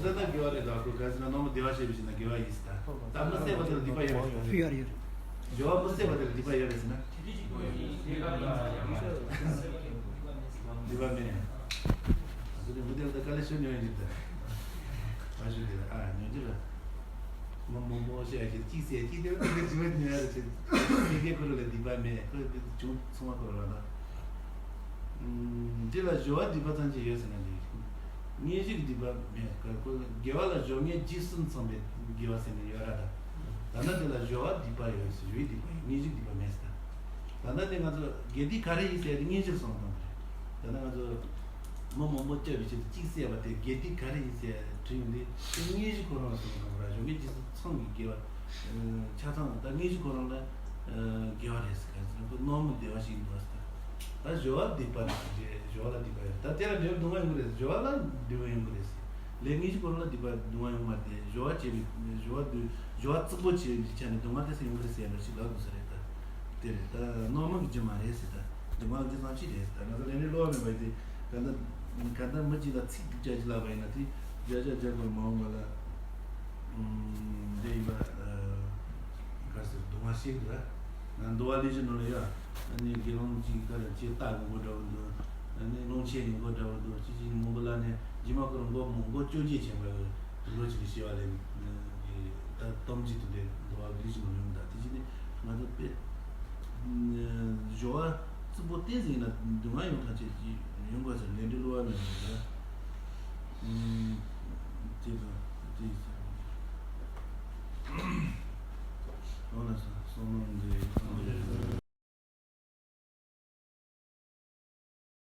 ད་ལྟ་དགེ་བ་རེད་ལ་ཁོ་ག་ཟེར་ན་རྣམ་པ་བདེ་བ་བྱེད་པའི་ཕྱིར་ན་དགེ་བ་ཡིན་ཟེར་ད། ད་མི་བསད་པ་དེ་ལ་སྡིག་པ་ཡོད་རེད། ཡོད་རེད་ཡོད་རེད། སྦྱོར་བ་མི་བསད་པ་དེ་ལ་སྡིག་པ་ཡོད་རེད་ཟེར་ན། སྡིག་པ་མེད། དེ་ནས་མི་དེ་ལ་ད་དཀའ་ལས་ཤོར་ཉོན་ཡོད་ཀྱི་ད། མ་ཤོར་གྱི་ད་ཨ་ཉོན་གྱི་ད། མི་མང་པོ་བཤད་ཀྱི་གཅིག་བསད་གཅིག་དེ་ལ་དེ་ལ་སྡིག་པ་ཉོན་ཡ་རེད་ཟེར། སེ་གེ་ཁོ་ར་ལ་སྡིག་པ་མེད་ཁོ་བྱུང་ཚང་མ་ཁོ་ར་ལ་ད། འདི་ལ་སྦྱོར་བ་སྡིག་པ་ཐམས་ཅད་ཡོད་ཟེར་ན་འདི། དངོས་གཞིའི་སྡིག་པ་མེད་ཀ་ཁོ་དགེ་བ་ལ་སྦྱོར་ངེས་རྗེས་སུ་འཚམ་པའི་དགེ་བ་ཟེར་ནས་ཡོད་ར་ད། ད་ནི་འདི་ལ་སྦྱོར་བ་སྡིག་པ་ཡོད་ཟེར་སྦྱོར་བའི་སྡིག་པ་ཡོད་དངོས་གཞིའི་སྡིག་པ་མེད་ཟེར། ད་ནི་འདི་ང་ཚོ་དགེ་སྡིག་ག་རེ་ཡིན་ཟེར་ཏེ་དངོས་གཞིར་སོང་དང་རེད། ད་ནི་ང་ཚོ་ མི་མང་པོ་སྐྱབས་པའི་ཆེད་དུ་གཅིག་བསད་པ་དེ་དགེ་སྡིག་ག་རེ་ཡིན་ཟེར་དྲིས་ཡོང་དུས། དེ་དངོས་གཞི་ཁོ་རང་ལ་གཏོང་དང་ར། གཞོན་སྐྱེས་ཀྱི་ཚང་གི་དགེ་བ། ཆ་ཚང་ད་དངོས་གཞི་ཁོ་རང་ལ་དགེ་བ་རེད་ཟེར། ག་ཟེར་ན་ཁོ་རྣོ་མི་བདེ་བ་ཞིག་ཡིན་པ་ཟེར། ད་སྦྱོར་བ་སྡིག་པ་རེད་ཟེར། སྦྱོར་བ་ལ་སྡིག་པ་ཡོད། ད་དེ་ལ་འབྲས་བུ་སྡུག་བསྔལ་ཡོང་གི་རེད་ཟེར། སྦྱོར་བ་ལ་འབྲས་བུ་ཡོང་གི་རེད་ཟེར། ལས་དངོས་གཞི་ཁོ་རང་ལ་སྡིག་པ་སྡུག་བསྔལ་ཡོང་མ་རེད། སྦྱོར་བ་བྱས་པའི་སྦྱོར་བ་སྡུག་སྦྱོར་བ་རྩུབ་པོ་བྱས་པའི་ཆ་ནས་སྡུག་བསྔལ་དེ་ཚོ་ཡོང་གི་རེད་ཟེར་ཡ་འདྲ་ཞིག་ལབ་དགོས་ས་རེད། ད་དེ་རེད། ད་རྣོ་མི་གི་རྒྱུ་མ་རེད་ཟེར། ད་སྡུག་བསྔལ་གྱི་ཙམ་ཅིག་རེད་ཟེར། ད་ང་ཚོ་ལས་འབྲས་བསླུ་བ་མེད་པ་ཡིན་ཏེ། ག་འདྲ་ག་འདྲ་མི་གཅིག་ལ་ཚིག་གཅིག་བརྒྱ་ཅིག་ལབ་པ་ཡིན་ན། དེ་བརྒྱ་ཆ་བརྒྱ་པོར་མ་འོངས་པ་ལ་འདི་ཡིན་པ། ག་ཟེར། སྡུག་བསྔལ་ཤེས་དགོས། ང་འདུལ་བ་ལས་གཞི་ནང་ལ་ཡ། ཨ་ནི་དགེ་སློང་གཅིག་ག་རེ་ཅིག་ལྟ་དགོས་མཁོ་འདྲ་བོ་འདུག་ཨ་ནི་སློང་ཆེན་ཡིན་མཁོ་འདྲ་བོ་འདུག་ཅི་ཅི་མང་པོ་ལ་ནི་རྗེས་མ་ཁོ་རང་མགོ་མོ་མགོ་བཅོ་བརྒྱད་ཕྱིན་པ་གི་ལོ་གཅིག་གི་བྱས་པ་ལས། ད་སྟོབས་ཅིག་དེ་འདྲའི་འདུལ་བ་ལས་གཞི་ནང་ཡོང་། ད་དེ་ཅི་ནི་ང་ཚོ་དཔེ་སྦྱོར་བ་རྩུབ་པོ་བསྟེན་ཟིན་ན་སྡུག་བསྔལ་ཡོང་ཐག་ཆོད་ཀྱི་ཡོང་དགོས་ཟེར། ལས་འབྲས་བསླུ་བ་མེད་པ་ཡིན་ན།